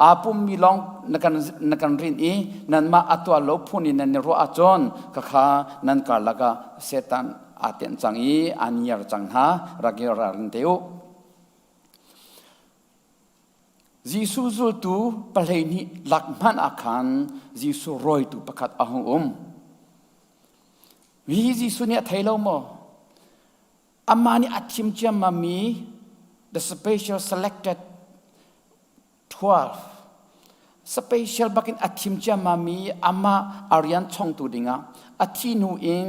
D: Aa pummi lawng na kan, na kan rinh i nanmah a tuah lo phun in nan i ruah ahcun khakha nan karlak ah Satan aa tenh cang i aa ngiar cang hna rak i ralring te u. Jesuh zultu 12 lak hmanh ah khan Jesuh rawitu pakhat a hung um. Hi Jesuh nih a thei lo maw? Amah nih a thim ciammammi the special selected 12 special bakin a thim ciammammi amah a rian chongtu dingah a thi hnu in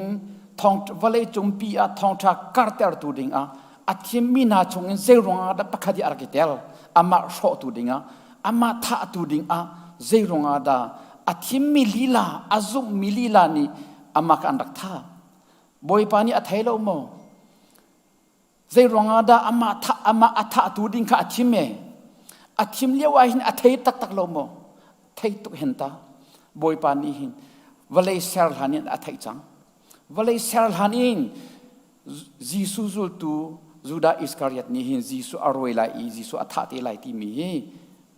D: thong vawlei cungpi ah thawngṭha kartertu dingah a thimmi hna chungin zei ruangah dah pakhat hi a rak i tel amah hrawhtu dingah amah thahtu dingah zei ruangah dah a thimmi lila a zumhmi lila nih amah kha an rak thah Bawipa nih a thei lo maw zei ruangah dah amah thah amah a thahtu ding kha a thim e a thim lio ah hin a thei taktak lo maw thei tuk hen ta Bawipa nih hin vawlei ser hlan in a theih cang vawlei ser hlan in Jesuh zultu Judah Iskariot nih hin Jesuh a rawi lai i Jesuh a thah te lai timi hi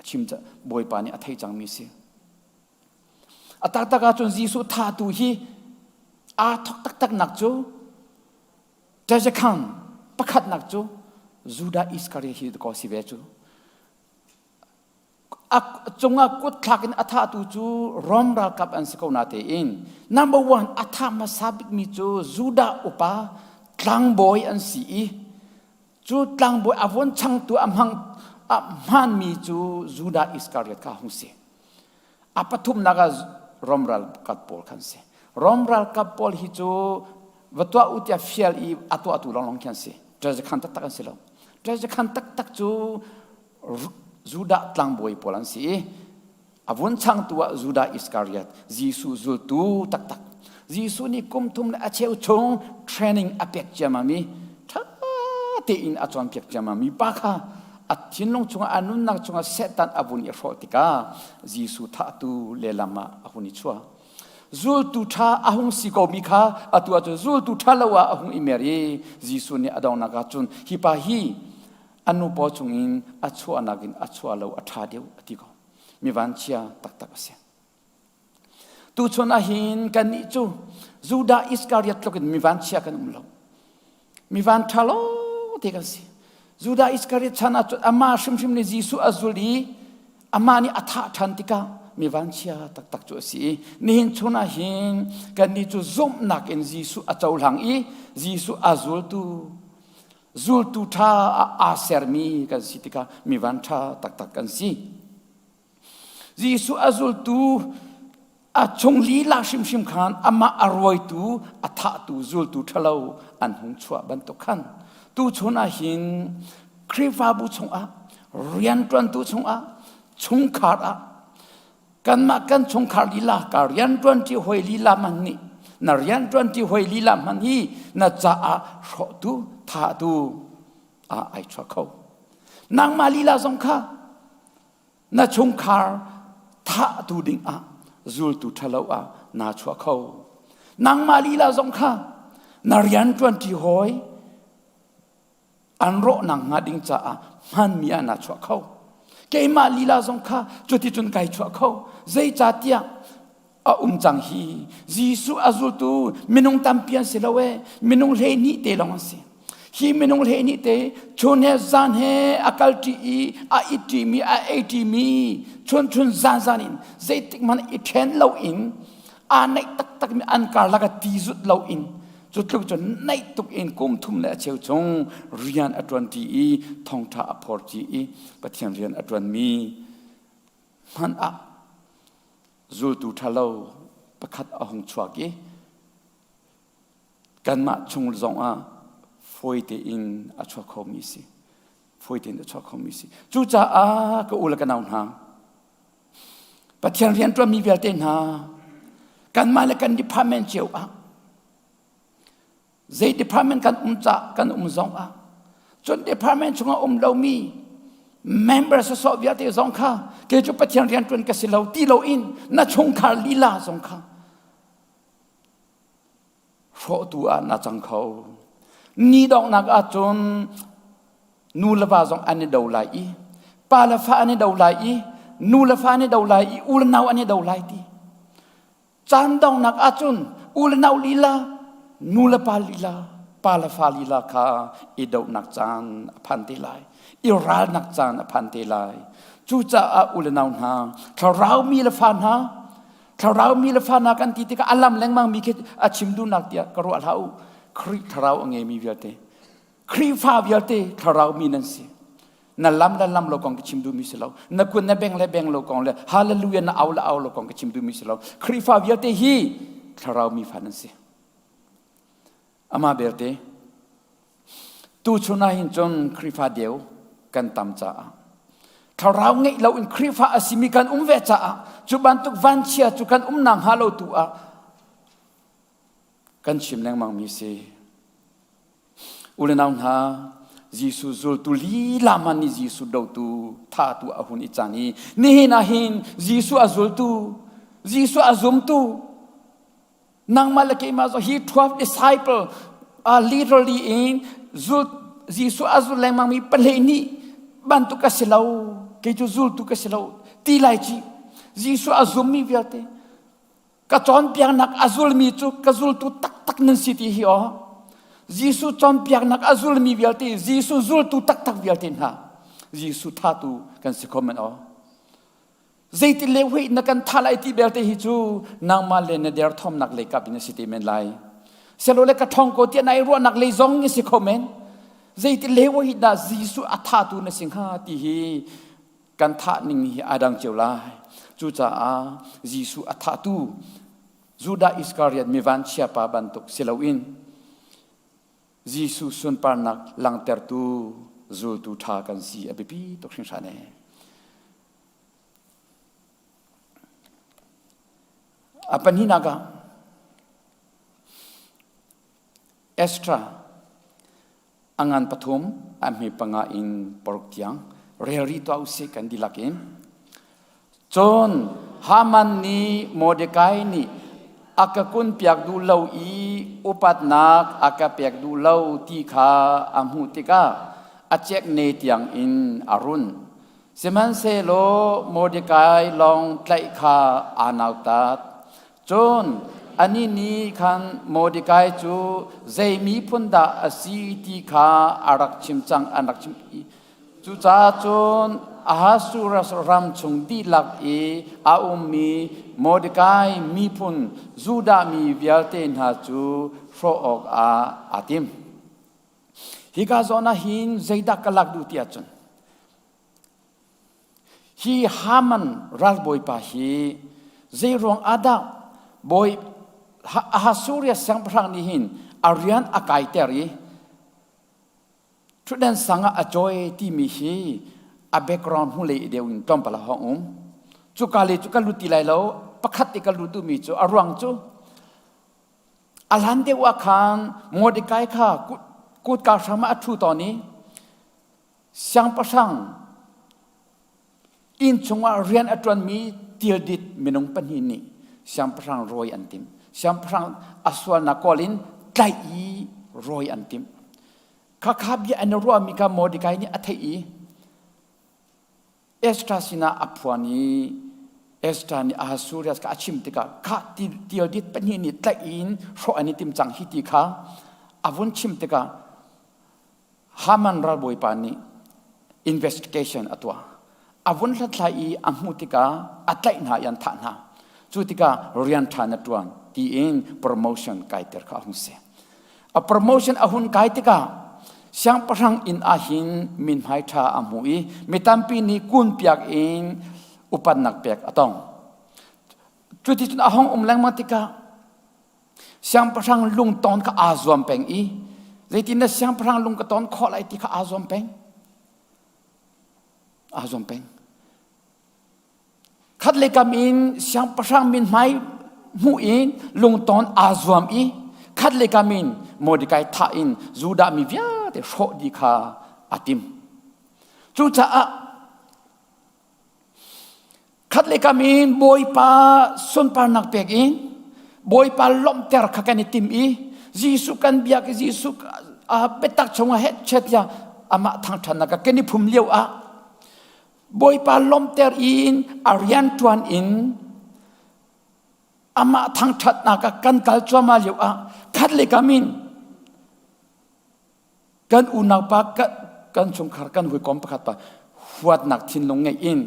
D: a chim Bawipa nih a thei cangmi si. A taktak ahcun Jesuh thahtu hi aa thok taktak nak cu Tezekhan pakhatnak cu Judah Iskariot hi ko si ve cu. A cungah kut thlak in a thahtu cu Rom ralkap an si ko na tein number one a thah hmasa bikmi cu Judah upa tlangbawi an si i. Cu tlangbawi a vun changtu a hmang a hmanmi cu Judah Iskariot kha hung si. A pathumnak ah Rom ralkap pawl khan si. Rom ralkap pawl hi cu va tuah u tiah fial i a tuahtu lawnglawng khi an si. Treasure taktak an si lo. Treasure taktak cu Judah tlangbawi pawl an si i a vun changtu ah Judah Iskariot Jesuh zultu taktak. Jesuh nih kum thum le a cheu chung training a pek ciammam i ṭha tein a cawnpiak ciammam mi pa kha a thinlung chungah a nunnak chungah Satan a vun i hrawh tikah Jesuh thahtu lehlam ah a hun i chuah. Zultu ṭha a hung si komi kha atu ahcun zultu ṭha lo ah a hung i mer i Jesuh nih a donghnak ah cun hi pa hi a nu paw chungin a chuahnak in a chuah lo a ṭha deuh a ti ko. Mi vanchia taktak a si. Tuchun ahhin kannih cu Judah Iskariot tluk in mi vanchia kan um lo. Mi van ṭha lo te kan si. Judah Iskariot chan ahcun amah hrimhrim nih Jesuh a zul i amah nih a thah ṭhan tikah mi vanchia taktak cu a si i nihin chun ahhin kannih cu zumhnak in Jesuh a cohlang i Jesuh a zultu zultu ṭha ah aa sermi kan si tikah mi van ṭha taktak kan si. Jesuh a zultu a chung lila hrimhrim khan amah a ruaitu a thahtu zultu ṭhalo an hung chuah bantuk khan tuchun ah hin Khrihfabu chungah rianṭuantu chungah chungkhar ah kanmah kan chungkhar lila ka rianṭuanṭi hawi lila man nih na rianṭuanṭi hawi lila hman hi na caah hrawhtu thahtu ah ai chuah kho nangmah lila zong kha na chungkhar thahtu dingah zultu ṭhalo ah naa chuah kho nangmah lila zong kha na rian ṭuanṭi hawi an rawhnak hnga ding caah hmanmi ah naa chuah kho keimah lila zong kha cuticun kai chuah kho zeicahtiah a um cang hi Jesuh a zultu minung tampi an si lo e minung 12 te lawng an si hi minung 12 te chun he zan he a kal ṭi i a it ṭi mi a ei ṭi mi chun chun zan zan in zeitik hmanh i ṭhen lo in aa naih taktak mi an karlak a ti zut lo in cu tluk cun naih tuk in kum thum le a cheu chung rian a ṭuan ṭi i thawngṭha a phor ṭi i Pathian rian a ṭuan mi hmanh ah zultu ṭhalo pakhat a hung chuak i kanmah chung zongah fawi tein a chuak khomi si fawi tein a chuak khomi si cucaah ka u le ka nau hna Pathian rianṭuanmi vialte hna kanmah le kan department cio ah Zei department kan um ca kan um zong ah cun department chungah um lomi member sawsawh vialte zong kha kei cu Pathian rianṭuan ka si lo ti loin na chungkhar lila zong kha hrawhtu ah na cang kho. Ni donghnak ahcun nu le va zong an i do lai i pa le fa an i do lai i nu le fa an i do lai i u le nau an i do lai ti. Caan donghnak ahcun u le nau lila, nu le pa lila, pa le fa lila kha i dohnak caan a phan te lai, i ralnak caan a phan te lai. Cucaah u le nau hna, thlarau mi le fa hna, thlarau mi le fa hna kan ti tikah a lam lengmang mi khi a chim duhnak tiah ka ruah hlah u. Khrih thlarau a ngeimi vialte, Khrihfa vialte thlarau mi nan si. Na lam le lam lo kong ka chim duhmi si lo. Na kun na beng le beng lo kong le hallelujah na au le au lo kong ka chim duhmi si lo. Khrihfa vialte hi thlarau mi fa nan si. Amah belte tu chun ah hin cun Khrihfa deu kan tam caah thlarau ngeih lo in Khrihfa a simi kan um ve caah cu bantuk vanchia cu kan um nak hnga lo tu ah kan chim lengmang mi si. U le nau hna, Jesuh zultu lila man nih Jesuh dotu thatu a hun i cang i nihin ah hin Jesuh a zultu, Jesuh a zumtu, nangmah le keimah zong hi 12 disciple uh, literally in zul Jesuh a zul lengmang mi pahlei nih bantuk ka si lo kei cu zultu ka si lo ti lai ci Jesuh a zummi vialte Ka cawnpiaknak a zulmi cu ka zultu taktak nan si ti hi aw. Jesuh cawnpiaknak a zulmi vialte, Jesuh zultu taktak vialte hna, Jesuh thatu kan si kho men aw. Zeitin le hui na kan tha lai ti belte hi cu nangmah le na derthawmnak lei kap in a si te men lai. Selole ka ṭhawng ko tiah nai ruahnak lei zong in si kho men. Zeiti lewa hi dah Jesuh a thahtu na si hnga ti hi kan thah ning hi aa dang cio lai. Cucaah Jesuh a thahtu Judah Iskariot mi vanchia pa bantuk si loin Jesuh sunparnak langhtertu zultu ṭha kan si a biapi tuk hringhran ee. A pahnihnak ah Ezra a ngan pathum a hme panga in paruk tiang rel rih tuah usih kan dihlak in. Cun Haman nih Mordekai nih a ka kunpiak duh lo i upatnak a ka pek duh lo ti kha a hmuh tikah a cekne tiang in a run. Sihmanhsehlaw Mordekai lawng tlaih kha aa nautat. Cun anih nih khan Mordekai cu zei miphun dah a si ti kha a rak chim cang an rak chim i cucaah cun Ahasuerus ram chung dihlak i a ummi Mordekai miphun Judah mi vialte hna cu hrawh awkah aa tim. Hika zawn ah hin zeidah ka lak duh ti ahcun Hi Haman ralbawipa hi zeiruang ah dah bawi Ahasuerus siangpahrang nih hin a rian a kaiter i ṭhutdan sang ah a cawi timi hi a background hnulei deuh in tlawmpal a hong um. Cuka le cu ka lut ti lai lo. Pakhat te ka lut duhmi cu a ruang cu a hlan deuh ah khan Mordecai kha kutka hram ah a ṭhu tawn i Siangpahrang inn chungah rian a ṭuanmi tildit minung pahnih nih siangpahrang rawi an timh. Siangpahrang a sualnak kawl in tlaih i rawi an timh. Khakha bia an i ruahmi kha Mordecai nih a theih i Esther sinah a phuan i Esther nih Ahasuerus kha a chim tikah khah tildit pahnih nih tlaih in hrawh an i tim cang hi ti kha a vun chim tikah Haman ralbawipa nih investigation a tuah. A vun hlathlai i a hmuh tikah a tlaih hna i an thah hna. Cu tikah rian ṭha na ṭuan tiin promotion kaiter kha a hung si. A promotion a hun kai tikah siangpahrang inn ah hin mithmai ṭha a hmu i mi tampi nih kunpiak in upatnak pek a tong. Cuticun a hung um lengmang tikah Siangpahrang lungton kha aa zuam peng i zeitindah siangpahrang lung ka ton khawh lai ti kha aa zuam peng. Aa zuam peng. Khat le kam in siangpahrang min hmai hmuh in lungton aa zuam i khat le kam in Mordecai thah in Judah mi vialte hrawh dih kha a tim. Cucaah Khat le kam in Bawipa sunparnak pek in Bawipa lawmhter kha kan i tim i Jesuh kan biak i Jesuh biatak chungah hetchet ya amah thangṭhatnak kan i phum lio ah Bawipa lawmhter in a rianṭuan in amah thangṭhatnak ah kan kal cuahmah lio ah khat le kam in Kan unaupa kan chungkhar kan hawikom pakhat pa huatnak thinlung ngeih in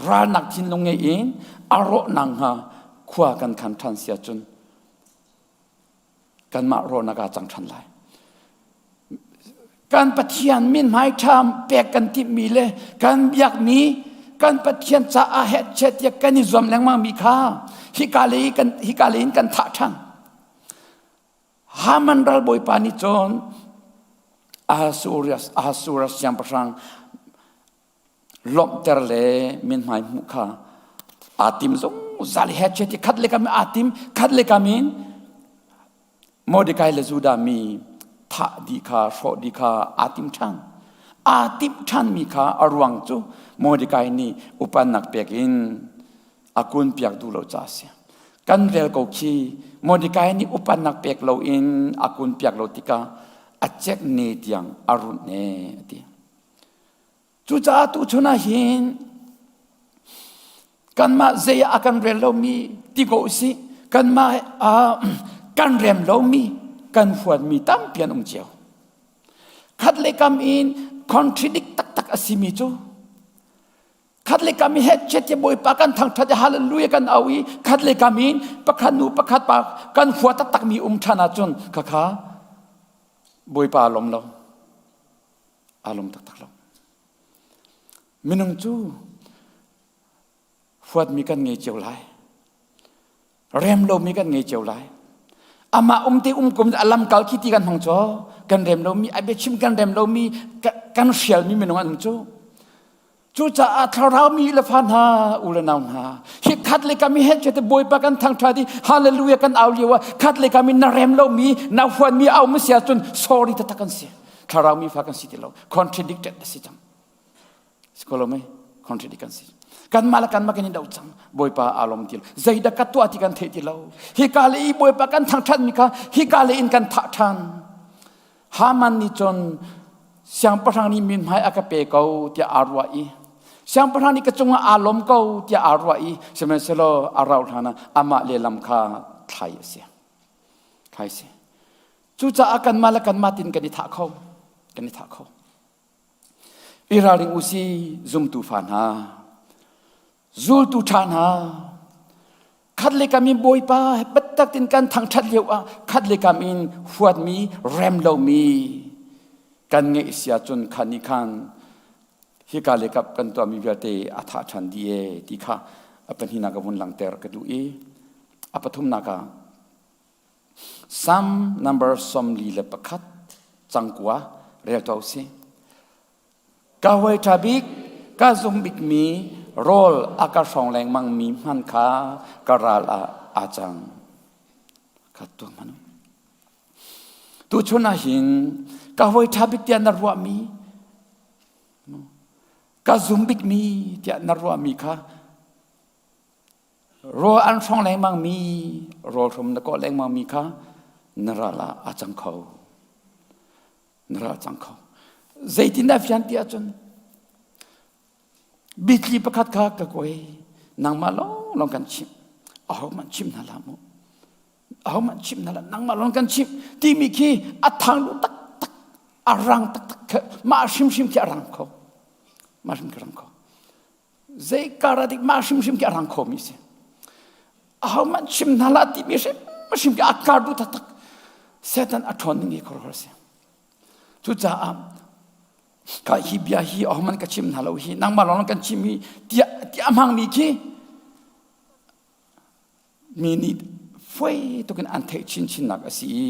D: ralnak thinlung ngeih in a rawhnak hnga khua kan khan ṭhan si ahcun kanmah rawhnak ah cang ṭhan lai. Kan Pathian min hmai ṭha pek kan timhmi le kan biakmi kan Pathian caah hetchet tiah kan i zuam lengmang mi kha hika lei kan hika lei in kan thah ṭhan. Haman ralbawipa nih cun Ahasuerus Ahasuerus siangpahrang lawmhter le mithmai hmuh kha aa tim zungzal i hetchet i khat le kam aa tim khat le kam in Mordecai le Judah mi thah dih kha hrawh dih kha aa tim ṭhan aa timh ṭhanmi kha a ruang cu Mordecai nih upannak pek in a kunpiak duh lo ca a si. Kan rel ko khi Mordecai nih upatnak pek loin a kunpiak lo tikah a cek ne tiang a runh ne a ti. Cucaah tuchun ah hin kanmah zei ah a kan rel lomi ti ko usih kanmah ah kan rem lomi kan huatmi tampi an um cio. Khat le kam in contradict taktak a simi cu Khat le kam i hetchet i Bawipa kan thangṭhat i hallelujah kan au i khat le kam in pakhat nu pakhat pa kan hua taktakmi um ṭhan ahcun khakha Bawipa lawm lo. Aa lawm taktak lo. Minung cu huatmi kan ngei cio lai. Rem lomi kan ngei cio lai. Amah um te um kum a lamkal khi ti kan hmang caw kan rem lomi a biachim kan rem lomi kan hrialmi minung an um cu. Cucaah thlarau mi le fa hna u le nau hna hi khat le kam i het te Bawipa kan thangṭhat i hallelujah kan au lio ah khat le kam in na rem lomi na huanmi au ma si ahcun sorry taktak kan si. Thlarau mi fa kan si ti lo. Contradicted a si cang. Si ko lo mei? Contradict kan si. Kanmah le kanmah kan i do cang. Bawipa aa lawm ti lo. Zeidah ka tuah ti kan theih ti lo. Hika le i Bawipa kan thangṭhat mi kha hika le in kan thah ṭhan. Haman nih cun siangpahrang nih mithmai a ka pe ko tiah aa ruah i siangpahrang nih ka cungah aa lawm ko tiah aa ruah i sihmanhsehlaw a rauh hlan ah amah lehlam kha thlai a si. Thlai a si. Cucaah kanmah le kanmah tin kan i thah kho. Kan i thah kho. I ralring u si zumtu fa hna. Zultu ṭha hna. Khat le kam in Bawipa biatak tin kan thangṭhat lio ah khat le kam in huatmi rem lomi kan ngeih si ahcun khan nih khan hika le kap kan tuahmi vialte a thah ṭhan dih ee ti kha a pahnihnak ka vun langhter ka duh i a pathumnak ah Psalm number 41 cangkua rel tuah usih. Ka hawi ṭha bik, ka zum bikmi rawl a ka hrawng lengmangmi hman kha ka ral ah aa cang. Ka tuah hmanh. Tuchun ah hin ka hawi ṭha bik tiah na ruahmi, ka zum bikmi tiah na ruahmi kha Rawl an hrawng lengmangmi, rawl hrum na kawh lengmangmi kha na ral ah aa cang kho. Na ral cang kho. Zeitindah fian ti ahcun bitli pakhat kha ka kuai nangmah lawnglawng kan chimh. Ahohmanh chim hna hlah mu. Ahohmanh chim hna hlah nangmah lawng kan chimh timi khi a thang lu taktak a rang taktak kha mah hrimhrim khi a rang kho. Mah hrim khi a rang kho. Zei kar ah dik mah hrimhrim khi a rang khomi si. Ahohmanh chim hna hlah timi hrimhrim khi a kar duh taktak. Satan a ṭhawn ning hi khuaruahhar a si. Cucaah ka hi bia hi ahohmanh ka chim hna lo hi nangmah lawng kan chim hi tiah tiah a hmangmi khi mi nih foi tukin an theih chinchinnak a si i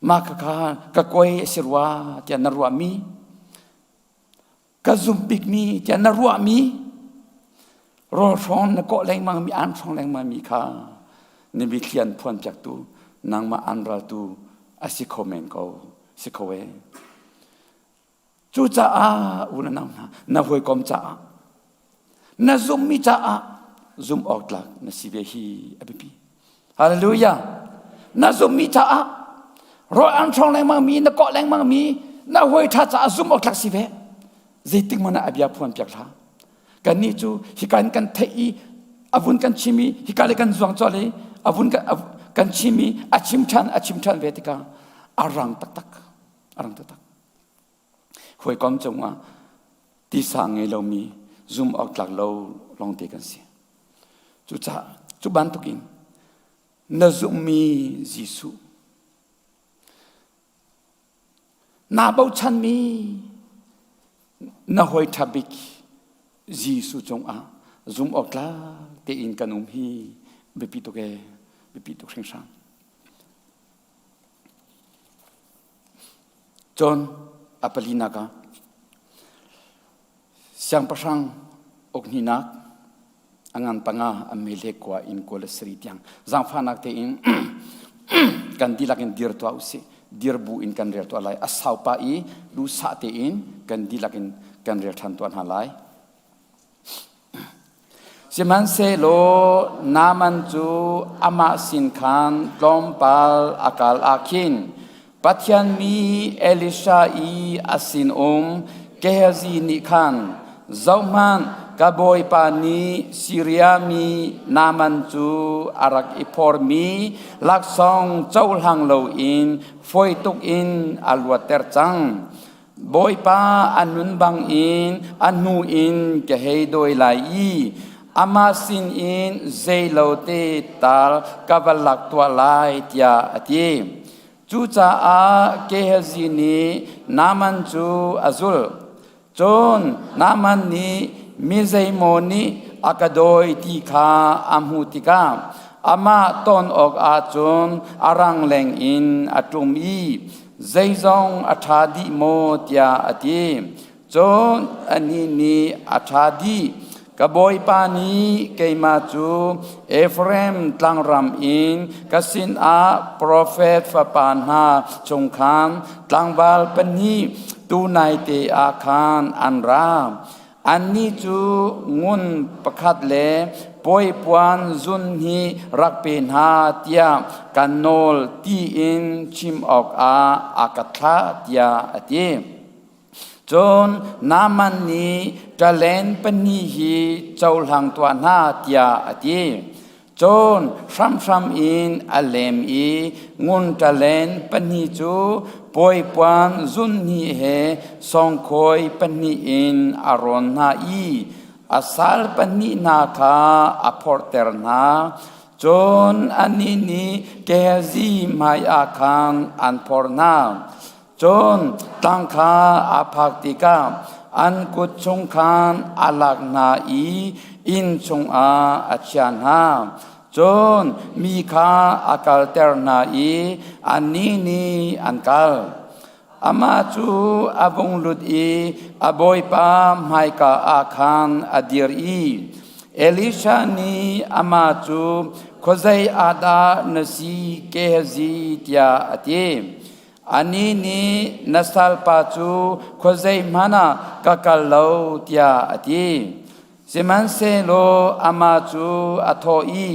D: mah kha ka koi a si rua tiah na ruahmi Ka zumh bikmi tiah na ruahmi rawl hrawng na kawh lengmangmi aan hrawng lengmangmi kha na mitthli an phuanpiaktu nangmah an raltu a si kho men ko si kho e. Cucaah u le nau hna na hawikom caah na zumhmi caah zumh awk tlak na si ve hi a biapi. Hallelujah. Na zumhmi caah rawl an hrawng lengmangmi na kawh lengmangmi na hawi ṭha caah zumh awk tlak si ve. Zeitik hmanh ah a bia phuan piak hlah. Kannih cu hika in kan theih i a vun kan chim i hika le kan zuang colh i a vun kan chim i a chim ṭhan a chim ṭhan ve tikah a rang taktak a rang taktak. Hawikom cungah tisa ngei lomi zum awk tlak lo lawngte kan si. Cucaah cu bantukin na zumhmi Jesuh naa bochanmi na hawi ṭha bik Jesuh cungah zum awk tlak tein kan um hi biapi tuk ee biapi tuk hringhran. Cun a palinak ah siangpahrang ukhnihnak a ngan panga a mele kua in kua le sarih tiang zaangfahnak tein kan dihlak in dir tuah usih dir bu in kan rel tuah lai a saupa i duhsah tein kan dihlak in kan rel ṭhan tuah hna lai Sihmanhsehlaw Naaman cu amah sin khan tlawmpal a kal ah khin Pathian mi Elisha i a sinum Gehazi nih khan, Zohhmanh, ka bawipa nih Siria mi Naaman cu a rak i phormi laksawng cohlang loin fawi tuk in a luatter cang. Bawipa a nun bangin a hnu in ka hei dawi lai i amah sinin zeilote tal ka va lak tuah lai tiah a ti. Cucaah Gehazi nih Naaman cu a zulh. Cun Naaman nih mi zeimaw nih a ka dawi ti kha a hmuh tikah amah ton awkah cun a rangleng in a ṭum i zeizong a ṭha dih maw tiah a ti. Cun anih nih a ṭha dih. Ka bawipa nih keimah cu Efraim tlangram in ka sinah profet fapa hna chung khan tlangval pahnih tunaite ah khan an ra. Annih cu ngun pakhat le puaipuan zun hnih rak pe hna tiah kan nawl tiin chim awkah a ka thlah tiah a ti. Cun Naaman nih ṭalen pahnih hi cohlang tuah hna tiah a ti. Cun hramhram in a lem i ngun ṭalen pahnih cu puaipuan zunhnih he sawngkhawi pahnih in a rawn hna i a sal pahnih hna kha a phorhter hna. Cun annih nih Gehazi hmaiah khan an phorh hna. Cun tlang kha a phak tikah an kut chung khan a lak hna i inn chungah a chia hna. Cun mi kha a kalter hna i annih nih an kal. Amah cu a vung lut i a bawipa hmaika ah khan a dir i Elisha nih amah cu khuazei ah dah na si Gehazi tiah a ti. Anih nih na salpa cu khuazei hmanh ah ka kal lo tiah a ti. Sihmanhsehlaw amah cu a thawh i,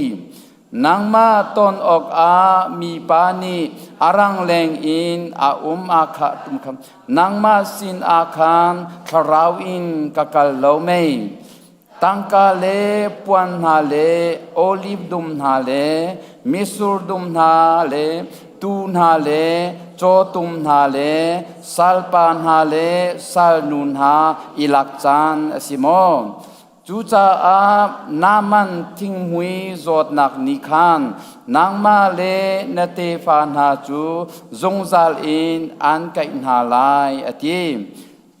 D: Nangmah ton awkah mipa nih a rangleng in a um a khah nangmah sinah khan thlarau in ka kal lo mei? Tangka le puan hna le oliv dum hna le mitsur dum hna le tuu hna le cawtum hna le salpa hna le salnu hna i lak caan a si maw? Cucaah Naaman thinghmui zawtnak nih khan nangmah le na tefa hna cu zungzal in aan kaih hna lai, a ti.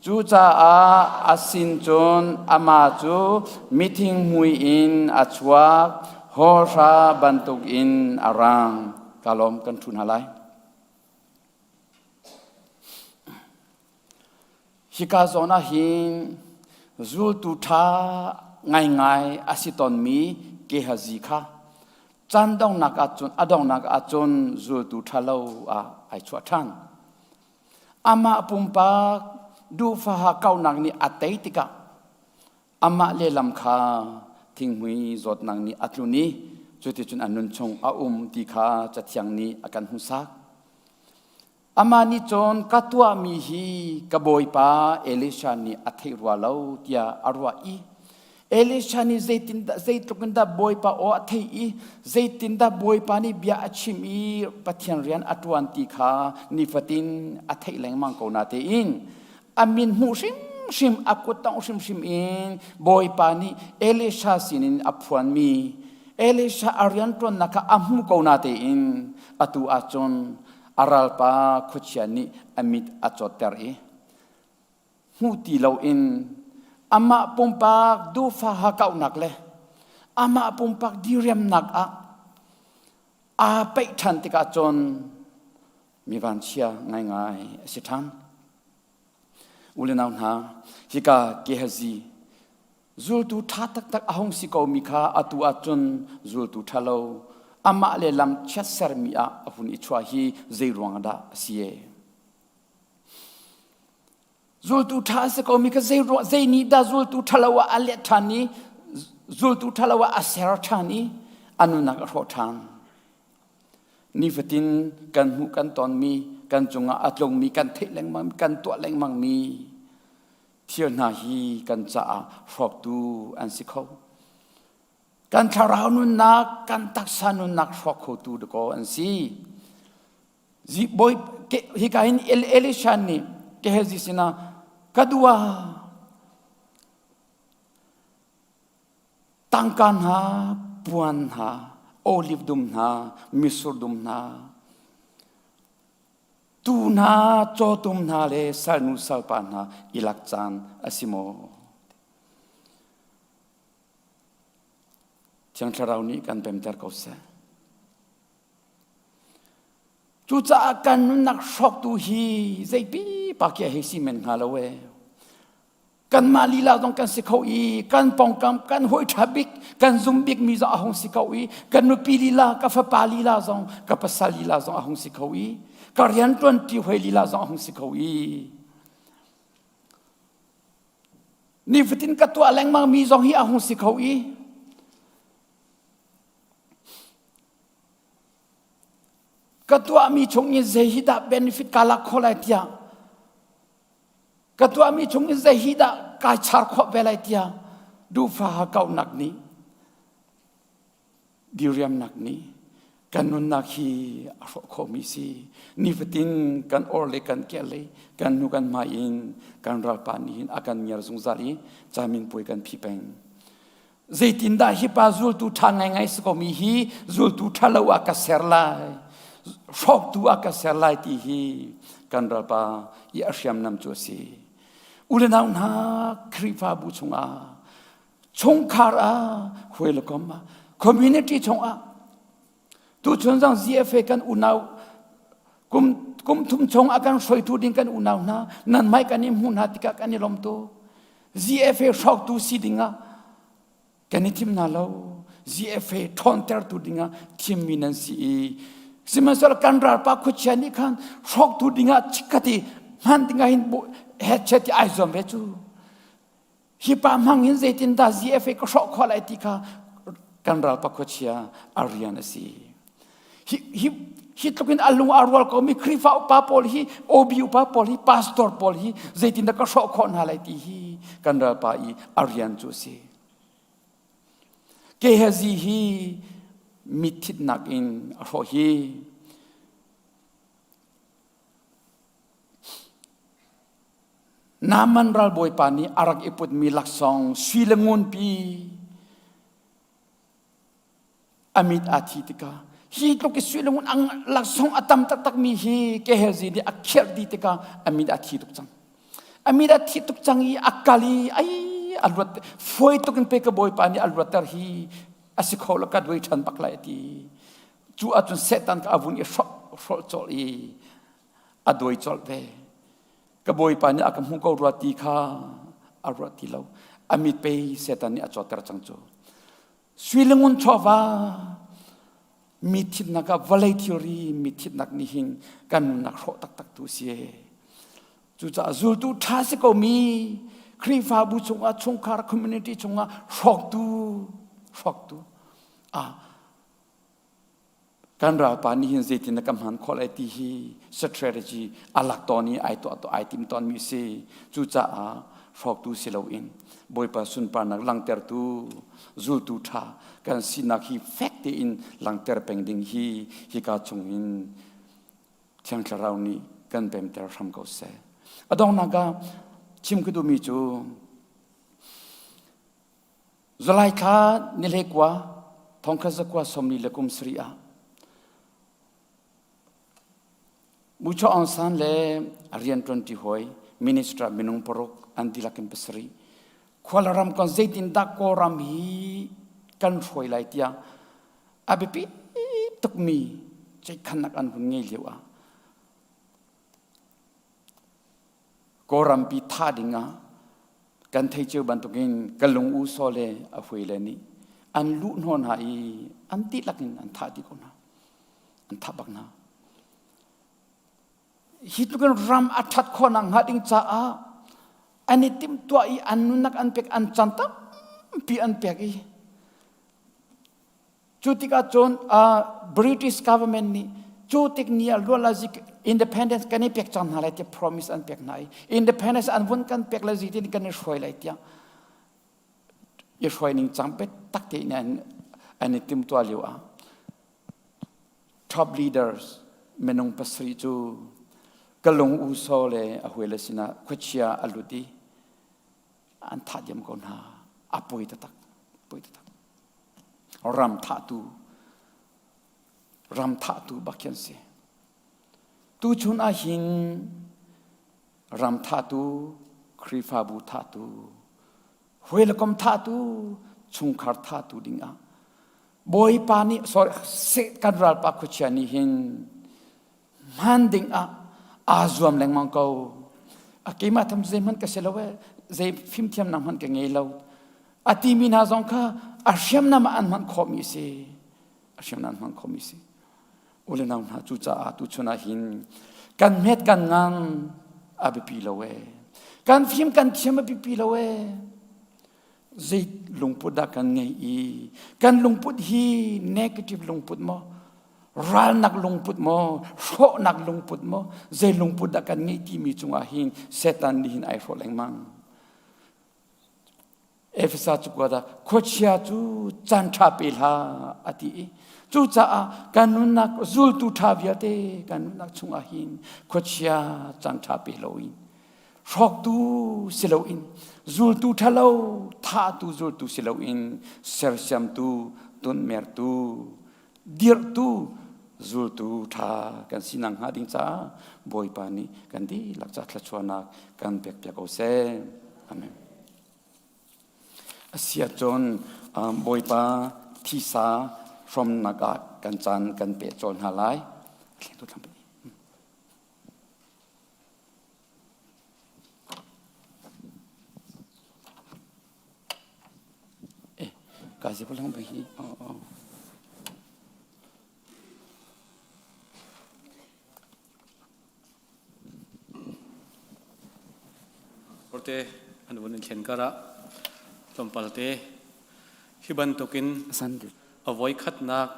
D: Cucaah a sin cun amah cu mithinghmui in a chuak, hawhra bantukin a rang. Ka lawm kan ṭhu hna lai. Hika zawn ah hin zultu ṭha ngaingai a si tawnmi Gehazi kha caan donghnak ahcun a donghnak ahcun zultu ṭha lo ah ai chuah ṭhan. Amah pumpak duhfaha kaunak nih a tei tikah amah lehlam kha thinghmui zawtnak nih a tlun i cuticun a nun chung a um ti kha Cathiang nih a kan hmuhsak. Amah nih cun ka tuahmi hi ka bawipa Elisha nih a theih rua lo tiah a ruah i Elisha nih zeitindah zeitluk in dah Bawipa aw a theih i zeitindah Bawipa nih bia a chim i Pathian rian a ṭuan ti kha nifatin a theih lengmang ko na tein a min hmuh hrimhrim a kut tongh hrimhrim in Bawipa nih Elisha sinin a phuanmi Elisha a rianṭuannak kha a hmu ko na tein atu ahcun a ralpa khuachia nih a mit a cawtter i hmu ti loin amah pumpak duhfah hakauhnak le amah pumpak diriamnak ah aa peih ṭhan tikah cun mi vanchia ngaingai a si ṭhan. U le nau hna, hika Gehazi zultu ṭha taktak a hung si komi kha atu ahcun zultu ṭha lo amah le lam chiatsermi ah a hun i chuah hi zei ruang dah a si e? Zultu ṭha a si komi kha zei ruah zei nih dah zultu ṭhalo ah a let ṭhan i zultu ṭhalo ah a ser ṭhan i a nunnak a hrawh ṭhan. Nifatin kan hmuh kan tonmi kan cungah a tlungmi kan theih lengmang kan tuah lengmangmi thil hna hi kan caah hrawktu an si kho. Kan thlarau nunnak, kan taksa nunnak hrawk khotu dakaw an si. Hika hin Elisha nih Gehazi sinah ka dua tangka hna puan hna olive dum hna misur dum hna. Tu hna, cawtum hna le salnu salpa hna i lak caan a si maw? Thiang Thlarau nih kan pemter ko seh. Cucaah kan nunnak hrawktu hi zeipi pa khi a hei si men hnga lo ee. Kanmah lila zong kan si kho i kan pawngkam kan hawi ṭha bik kan zum bikmi zong a hung si kho i kan nupi lila ka fapa lila zong ka pasal lila zong a hung si kho i ka rianṭuanṭi hawi lila zong a hung si kho i nifatin ka tuah lengmang mi zong hi a hung si kho i ka tuahmi chung in zei hi dah benefit ka lak khawh lai tiah Ka tuahmi chung in zei hi dah kai char khawh ve lai tiah duhfa kauhnak nih diriamnak nih kan nunnak hi a hrawh khawhmi si. Nifatin kan or le kan kel le kan hnu kan hmai in kan ralpa nih hin a kan ngiar zungzal i camin puai kan phi peng. Zeitindah hi pa zultu ṭha ngaingai si komi hi zultu ṭha lo ah ka ser lai, hrawktu ah ka ser lai ti hi kan ralpa i a hriamnam cu a si. U le nau hna Khrihfabu chungah, chungkhar ah, hawi le kom ah, community chungah, tuchun zong ZFA kan unau kum kum thum chung a kan hruaitu ding kan unau hna nan mai kan i hmuh hna tikah kan i lawm tu ZFA hrawktu si dingah kan i thim hna lo ZFA ṭhawntertu dingah thimmi nan si i sihmanhsehlaw kan ralpa khuachia nih khan hrawktu dingah chikkhat i hman dingah hin headset i ai zuam ve cu hi pa hmang hin zeitindah ZFA ka hrawh khawh lai ti kha kan ralpa khuachia a rian a si. Hi, hi, hi tluk in a lung a rual komi Khrihfa upa pawl hi, OB upa pawl hi, pastor pawl hi zeitindah ka hrawh khawh hna lai ti hi kan ralpa i a rian cu a si. Gehazi hi mithitnak in a hrawh hi Naaman ralbawipa nih a rak i putmi laksawng sui le ngunpi a mit aa thi tikah hi tluk i sui le ngun ang laksawng a tam taktakmi hi Gehazi nih a kherh dih tikah a mit aa thi tuk cang. A mit a thi tuk cang i a kal i ai a luat fawi tuk in pe ka bawipa nih a luatter hi a si kho lo ka duai ṭhan bak lai a ti. Cu ahcun Satan ka a vun i hrawh hrawlh colh i a dawi colh ve. Ka bawipa nih a ka hmu ko rua ti kha a ruah ti lo. A mit pei Satan nih a cawtter cang cu. Sui le ngun chawva mi thitnak ah vawlei thilri mi thitnak nih hin kan nunnak hrawh taktak tu si. Cucaah zultu ṭha si ko mi Khrihfabu chungah chungkhar community chungah hrawktu hrawktu ah Kan ralpa nih hin zeitin na ka hman khawh lai ti hi strategy a lak tawn i ai tuah ai tim tawnmi si. Cucaah hrawktu si loin Bawipa sunparnak langhtertu zultu ṭha kan sinak hi fek tein langhter peng ding hi hika chungin Thiang Thlarau nih kan pemter hram ko seh. A donghnak ah chim ka duhmi cu July thla ni kua thongkhat zakua sawmli le kum sarih ah Mucho Aung San le a rianṭuanṭi hawi minister minung paruk an dihlak in pasarih khualram kon zeitindah Kawlram hi kan hruai lai tiah a biapi tukmi ceihkhannak an hun ngei lio ah Kawlrampi thah dingah kan thei cio bantukin ka lung u saw le a hui le nih an luh hnawh hna i an dihlak in an thah dih ko hna. An thah bak hna. Hi tlukin ram a ṭhat khawhnak hnga ding caah an i timhtuah i an nunnak an pek an chan tampi an pek i Cu tikah cun British government nih cu tik ni ah lualazi independence kan i pek cang hna lai tiah promise an pek hna i independence an vun kan pek lai zeitin kan i hruai lai tiah i hruai ning cang biatak tein an an i timtuah lio ah top leaders minung pasarih cu kalung u saw le a huile sinah khuachia a lut i an thah diam ko hna a poi taktak poi taktak ram thahtu ram thahtu bak khi an si. Tuchun ahhin ram thahtu, Khrihfabu thahtu, hawilekom thahtu, chungkhar thahtu dingah Bawipa nih sorry kan ralpa khuachia nih hin hman dingah aa zuam lengmang ko. A keimah tham zeihmanh ka si lo ee, zei fimthiamnak hmanh ka ngei lo. A timi hna zong kha a hriamnam ah an hman khawhmi a si. A hriamnam an hman khawhmi a si. U le nau hna cucaah tuchun ah hin kan hmet kan ngang a biapi lo ee. Kan fim kan thiam a biapi lo ee. Zei lungput dah kan ngei i kan lungput hi negative lungput maw ralnak lungput maw hrawhnak lungput maw zei lungput dah kan ngeih timi cungah hin Satan nih hin ai hrawh lengmang. Efesa cakuat ah khuachia cu caan ṭha pe hlah a ti i cucaah kan nunnak zultu ṭha vialte kan nunnak chungah hin khuachia caan ṭha pe loin hrawktu si loin zultu ṭhalo thahtu zultu si loin sersiamtu tunmertu dirhtu zultu ṭha kan si nakhnga ding caah Bawipa nih kan dihlak ca thluachuahnak kan pekpiak ko seh. Amen. Asiah cun Bawipa thisa hrawmnak ah kan caan kan peh cawl hna lai. Eh, ka si pulang hi. Oh, oh.
A: Porte an vun in thlen karah tlawmpal te hi bantukin a voi khatnak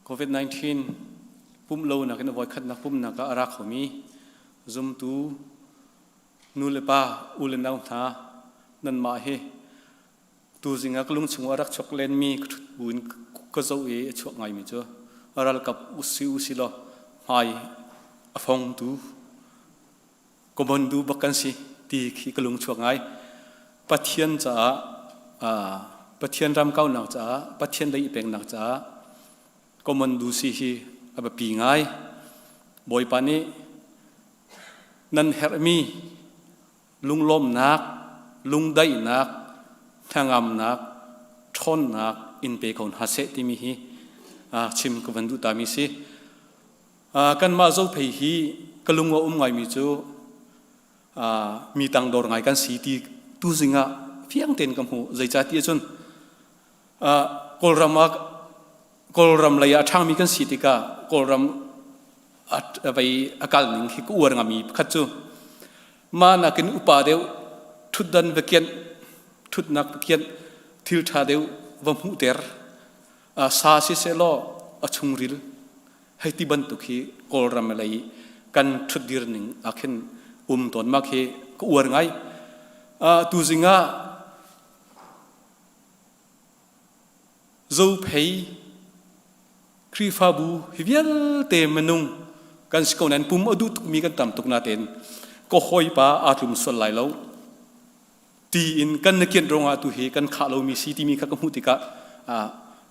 A: COVID-19 pum lo nakin a voi khatnak pumnak ah a ra khomi zumtu nu le pa u le nau hna nanmah hi Tuzing ah ka lungchung ah a rak chuak lenmi ka ṭhut buin ka zoh i a chuak ngaimi cu ralkap usi usi law hmai a fongtu commando bak kan si ti khi ka lung chuak ngai. Pathian caah Pathian ram kaunak caah Pathian lei i peknak caah commando si hi a biapi ngai. Bawipa nih nan herhmi lunglawmhnak, lungdaihnak, hnangamnak, ṭhawnnak in pe ko hna seh timi hi chim ka van duh tami si. Kanmah Zophei hi ka lung a um ngaimi cu mi tangdor ngai kan si ti tuzing ah fiang tein ka hmuh. Zeicahtiah cun Kawlram ah Kawlram lei ah a ṭhangmi kan si tikah Kawlram a vei a kal ning khi ka uar ngami pakhat cu mah nakin upa deuh ṭhutdan va kianh ṭhutnak va kianh thil ṭha deuh va hmuhter sa siseh law a chungril hei ti bantuk hi Kawlram lei kan ṭhutdir ning ah khin um tawn ma khi ka uar ngai. Tuzing ah Zophei Khrihfabu hi vialte minung kan si ko nain pum a duh tukmi kan tam tuk natein ka hawipa aa tlum sual lai lo tiin kan na kianh ruangah tu hi kan khah lomi si timi kha ka hmuh tikah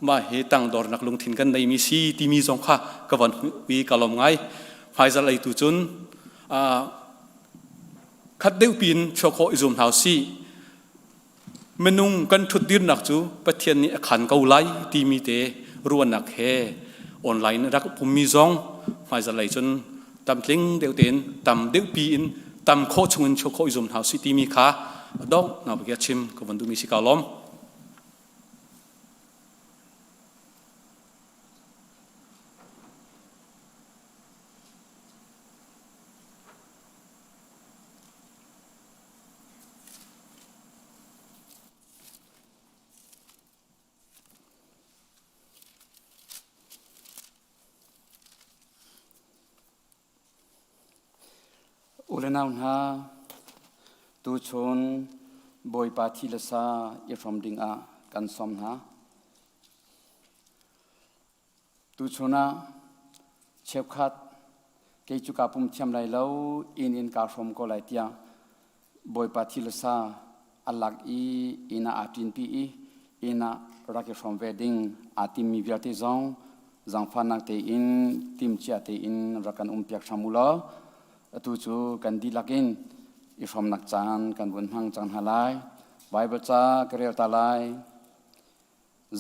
A: mah hi tangdornak lungthin kan neimi si timi zong kha ka van hmuh i ka lawm ngai. Hmaizarh lei tu cun khat deuh piin chuah khawh i zuam hna usih. Minung kan ṭhutdirnak cu Pathian nih a khan ko lai timi te ruahnak he online rak pummi zong hmaizarh cun tamtling deuh tein tam deuhpi in tam khawh chungin chuah khawh i zuam hna usih timi kha dongh nak chim ka van duhmi si ka lawm.
D: U le nau hna, tuchun Bawipa thi le sa i hrawm dingah kan sawm hna. Tuchun ah cheukhat kei cu kaa pum thiam lai lo, inn in kaa hrawm ko lai tiah Bawipa thi le sa a lak i inn ah aa ṭinpi i inn ah rak i hrawm ve ding aa timmi vialte zong Zaangfahnak tein timhcia tein rak kan umpiak hram u law atu cu kan dihlak in i hrawmnak caan kan vun hmang cang hna lai. Baibal ca ka rel ta lai.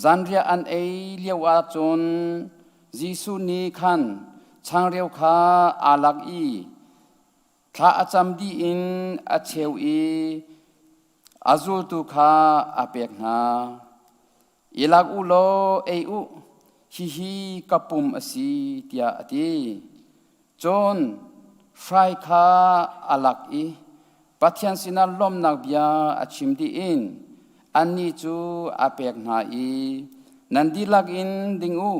D: Zanriah an ei lio ahcun Jesuh nih khan changreu kha aa lak i thla a cam dih in a cheu i a zultu kha a pek hna. I lak u law ei u, hihi ka pum a si, tiah a ti. Cun hrai kha a lak i Pathian sinah lawmhnak bia a chim dih in annih cu a pek hna i, Nan dihlak in ding u,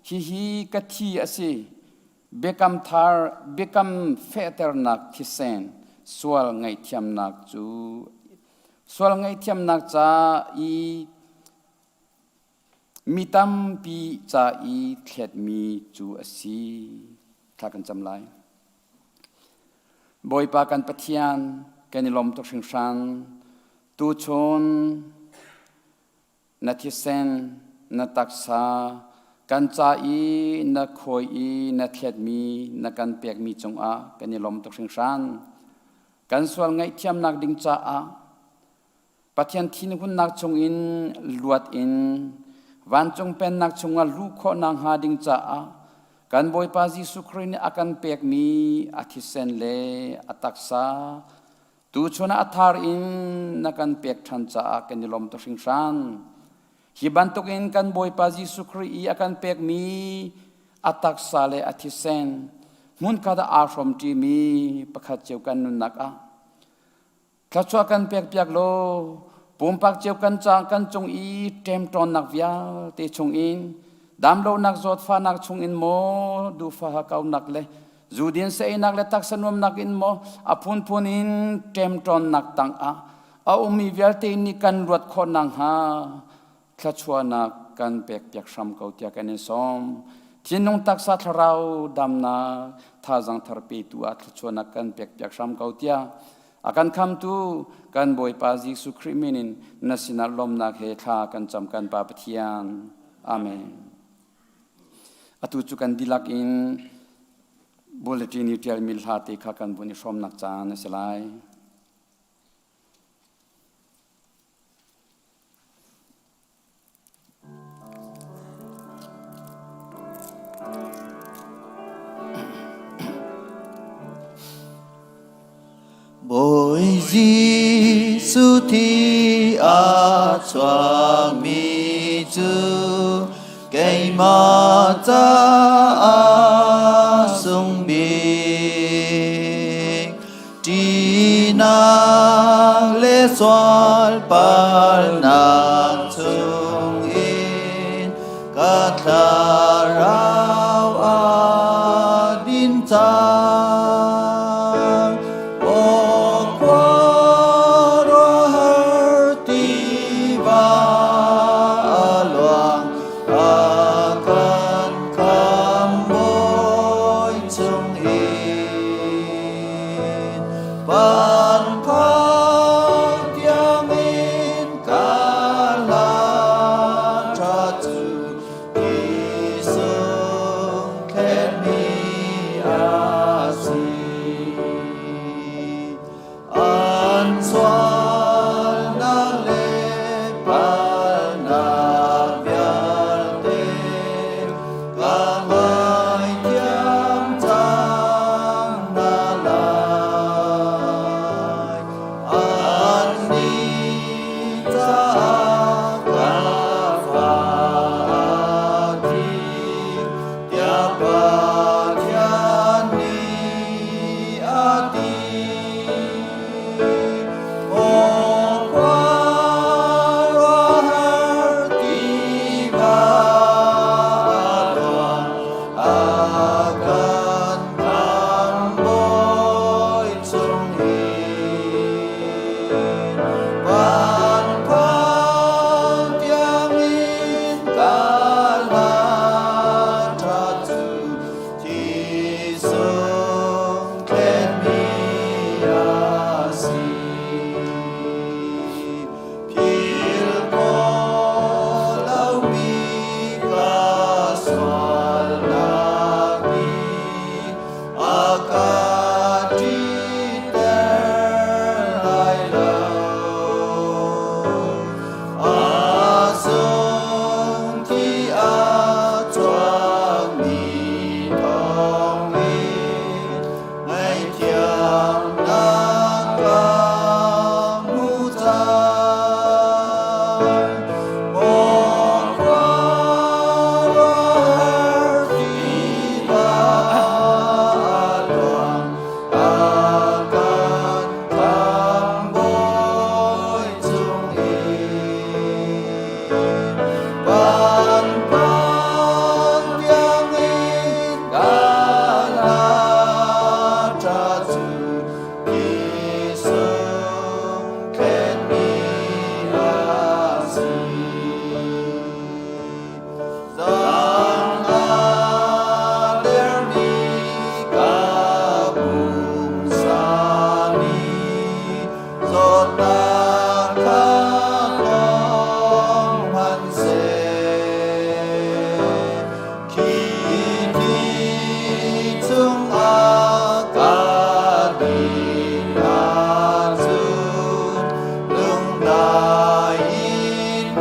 D: hihi ka thi a si, biakam thar biakam fehternak thisen sual ngaihthiamnak cu sual ngaihthiamnak ca i Mi tampi ca i thletmi cu a si. Thla kan cam lai. Bawipa kan Pathian, kan i lawm tuk hringhran. Tuchun na thisen, na taksa, kan ca i na khawi i na thletmi na kan pekmi cungah kan i lawm tuk hringhran. Kan sual ngaihthiamnak ding caah Pathian thinhunnak chungin luat in vancung pennak chungah luh khawhnak hnga ding caah kan Bawipa Jesuh Khrih nih a kan pekmi a thisen le a taksa tuchun ah a thar in na kan pek ṭhan caah kan i lawm tuk hringhran. Hi bantukin kan Bawipa Jesuh Khrih i a kan pekmi a taksa le a thisen hmunkhat ah aa hrawmṭimi pakhat cio kan nunnak ah Thluachuah kan pekpiak law pumpak cio kan ca kan cung i ṭemṭawnnak vialte chungin damlonak zawtfahnak chungin maw duhfaha kaunak le zudin saeinak le taksa nuamnak in maw a phunphun in ṭemṭawnnak tangah a ummi vialte nih kan luat khawh nakhnga thluachuahnak kan pekpiak hram ko tiah kan in sawm. Thinlung taksa thlarau damnak thazang thar petu ah thluachuahnak kan pekpiak hram ko tiah a kan khamtu kan Bawipa Jesuh Khrih min in na sinah lawmnak he thla kan cam kan Pa Pathian. Amen. Atu cu kan dihlak in bulletin i ṭialmi hla te kha kan vun i hrawmnak caan a si lai.
B: Bawi Jesuh thi a chuakmi cu keimah caah sung bik. Ṭihnak le sual palnak chungin ka thlarau a din cang. Aw khuaruahhar tiva a luang, a kan khamhbawi chungin. Van kho tiangin ka hla ṭha cu ti.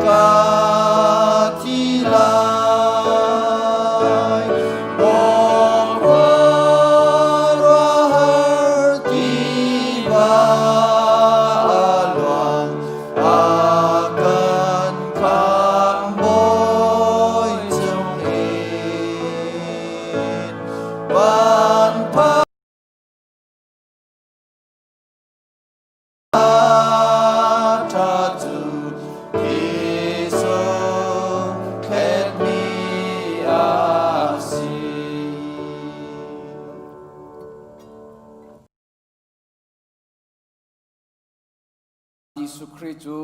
B: ka thi lai. Maw khuaruahhar tiva a luang, a kan khamhbawi chungin. Van ṭha cu thisung thletmi a si.
D: Jesuh Khrih cu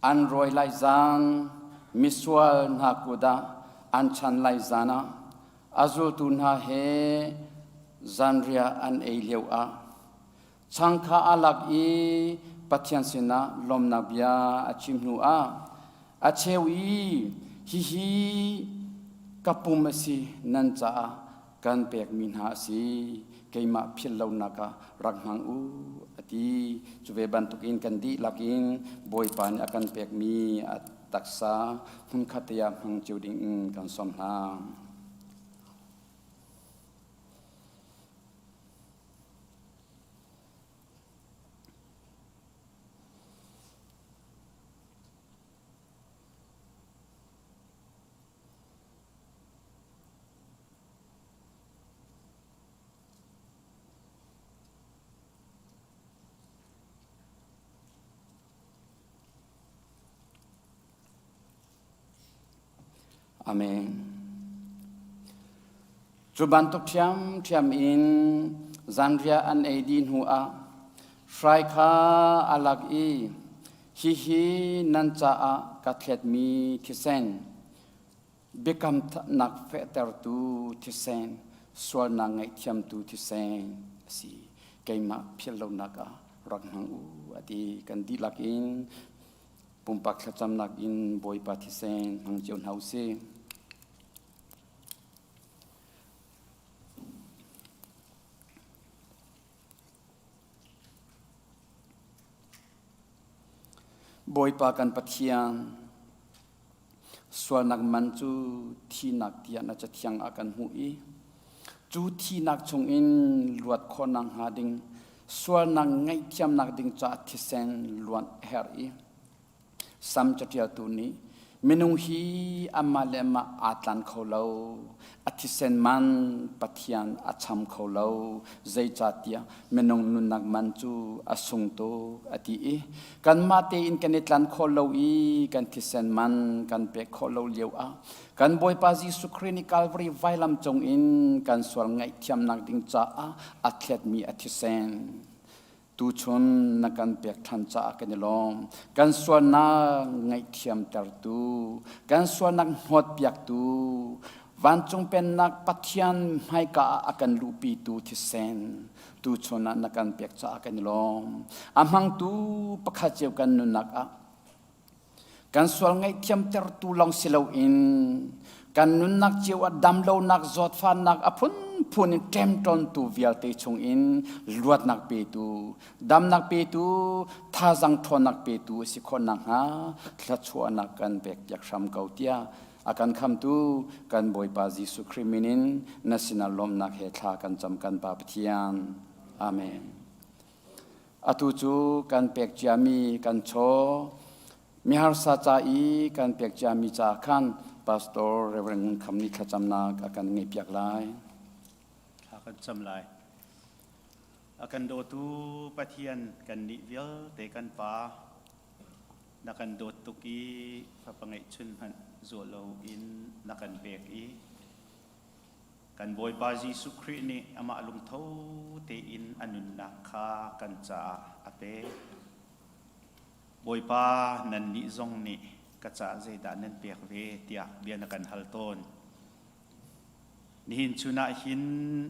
D: an rawi lai zan, misual hna kut ah an chan lai zan ah a zultu hna he zanriah an ei lio ah chang kha a lak i Pathian sinah lawmnak bia a chim hnu ah a cheu i hihi ka pum a si nan caah kan pekmi hna a si keimah philh lonak ah rak hmang u a ti. Cu ve bantukin kan dihlak in Bawipa nih a kan pekmi a taksa hmunkhat te ah hmang cio ding in kan sawm hna. Amen. Cu bantuk ṭhiamṭhiam in zanriah an ei dih hnuah hrai kha a lak i hihi nan caah ka thletmi thisen, biakamnak fehtertu thisen, sualnak ngaihthiamtu thisen a si. Keimah philh lonak ah rak hmang u a ti. Kan dihlak in pumpak thlacamnak in Bawipa thisen hmang cio hna u sih. Bawipa kan Pathian, sualnak man cu thihnak tiah na cathiang ah kan hmuh i cu thihnak chungin luat khawhnak hnga ding sualnak ngaihthiamnak ding caah thisen luan a herh i Sam caṭialtu nih minung hi amah le amah aa tlan kho lo, a thisen man Pathian a cham kho lo, zeicahtiah minung nunnak man cu a sung tuk a ti i kanmah tein kan i tlan khawh lo i kan thisen man kan pek khawh lo lio ah kan Bawipa Jesuh Khrih nih Calvary vailam cung in kan sual ngaihthiamnak ding caah a thletmi a thisen Tuchun na kan pek ṭhan caah kan i lawm. Kan sualnak ngaihthiamtertu, kan sualnak hnawtpiaktu, vancung pennak Pathian hmaika ah a kan luhpitu thisen tuchun ah na kan pek caah kan i lawm. A hmangtu pakhat cio kan nunnak ah Kan sual ngaihthiamtertu lawng si loin kan nunnak cio ah damlonak, zawtfahnak a phunphun in ṭemṭawntu vialte chungin luatnak petu, damnak petu, thazang ṭhawnnak petu a si khawh nakhnga thluachuahnak kan pekpiak hram ko tiah a kan khamtu kan Bawipa Jesuh Khrih min in na sinah lawmhnak he thla kan cam kan Pa Pathian. Amen. Atu cu kan pek ciami kan chaw, miharsa ca i kan pek ciami ca khan Pastor Reverend Ngun Kham nih thlacamnak a kan ngeihpiak lai.
E: Thla kan cam lai. A kan dawtu Pathian kan nih vialte kan Pa, na kan dawt tuk i fapa ngeihchun hmanh zuah loin na kan pek i Kan Bawipa Jesuh Khrih nih amah lungtho tein a nunnak kha kan caah a pek. Bawipa, nannih zong nih ka caah zeidah nan pek ve tiah bia na kan hal tawn. Nihin chun ah hin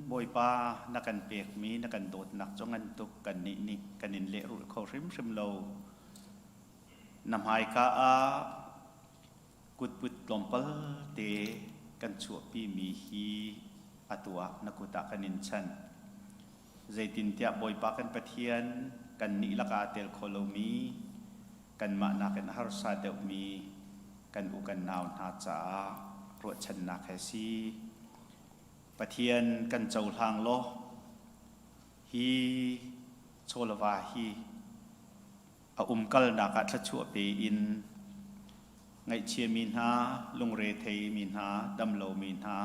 E: Bawipa na kan pekmi na kan dawtnak cu ngan tuk kannih nih kan in lehrulh kho hrimhrim lo. Na hmaika ah Kutput tlawmpal te kan chuahpimi hi atu ah na kut ah kan in chanh. Zeitintiah Bawipa kan Pathian kannih lakah aa tel kho lomi, Kanmah nakin a harsa deuhmi kan u kan nau hna caah ruahchannak he si. Pathian kan cohlang law hi chawlava hi a umkalnak ah thluachuah pe in ngaihchiami hna, lungre theimi hna, damlomi hna,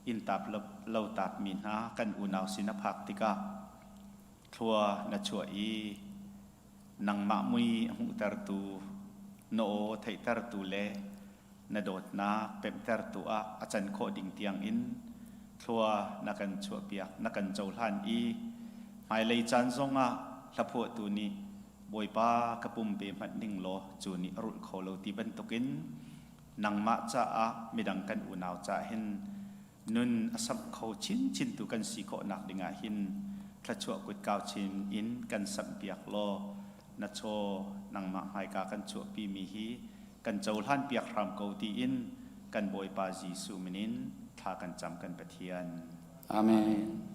E: inntap lotapmi hna kan unau sin a phak tikah thlua na chuah i nangmah mui a hmuhtertu, na aw theihtertu le na dawtnak pemhtertu ah a can khawh ding tiangin thlua na kan chuahpiak, na kan cohlan i hmailei caan zongah hlaphuahtu nih Bawipa ka pumpe hmanh ning law cu nih a rulh kho lo ti bantukin nangmah caah midang kan unau caah hin nun a samh kho chinchin tu kan si khawhnak dingah hin thluachuah kutkau chin in kan samhpiak law na chaw nangmah hmaika kan chuahpimi hi kan cohlan piak hram ko tiin kan Bawipa Jesuh min in thla kan cam kan Pathian.
D: Amen.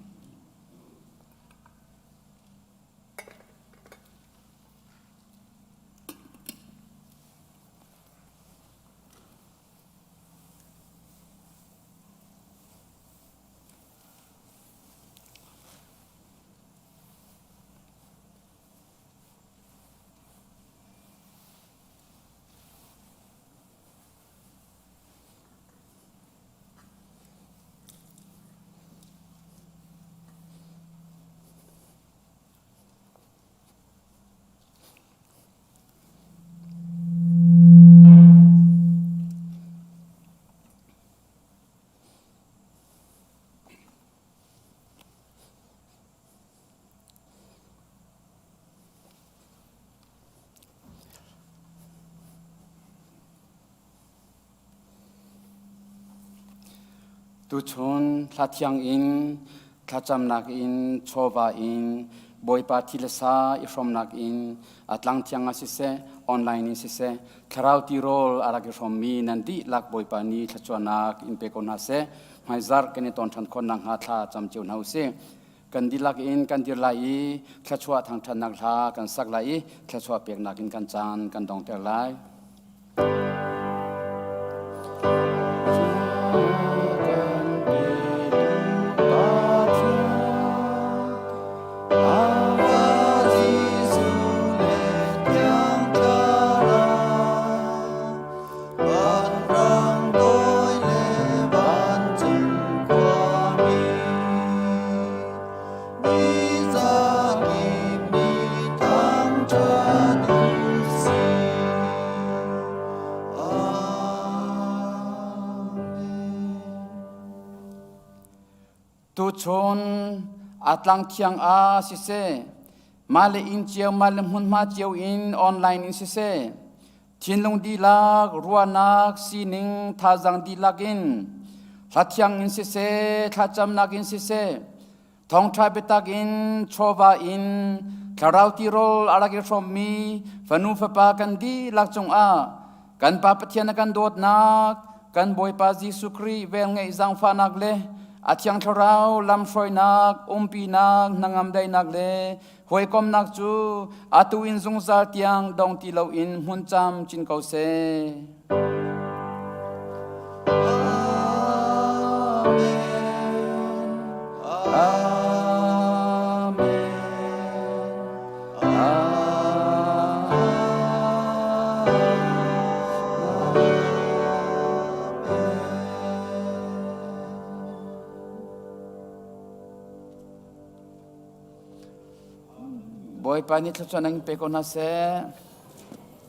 D: Tuchun thla thiang in thlacamnak in chawva in Bawipa thi le sa i hrawmnak in a tlang thiang ah siseh online in siseh thlarau tirawl a rak i hrawmmi nan dihlak Bawipa nih thluachuahnak in pe ko hna seh hmaizarh kan i ton ṭhan khawh nakhnga thla cam cio hna usih kan dihlak in kan dir lai i thluachuah thangṭhatnak hla kan sak lai i thluachuah peknak in kan caan kan dongter lai. Tuchun a tlang thiang ah siseh, mah le inn cio, mah le hmunhma cio in online in siseh, thinlung dihlak, ruahnak, sining, thazaang dihlak in, hla thiang in siseh, thlacamnak in siseh, thawngṭha biatak in, chawva in, thlarau tirawl a rak i hrawmmi fanu fapa kan dihlak cungah kan Pa Pathian a kan dawtnak, kan Bawipa Jesuh Khrih velngeih zaangfahnak le a Thiang Thlarau lamhruainak, umpinak, hnangam daihnak le hawikomnak cu atu in zungzal tiang dong ti loin hmun cam chin ko seh. Amen. Bawipa nih thluachuah in pe ko hna seh.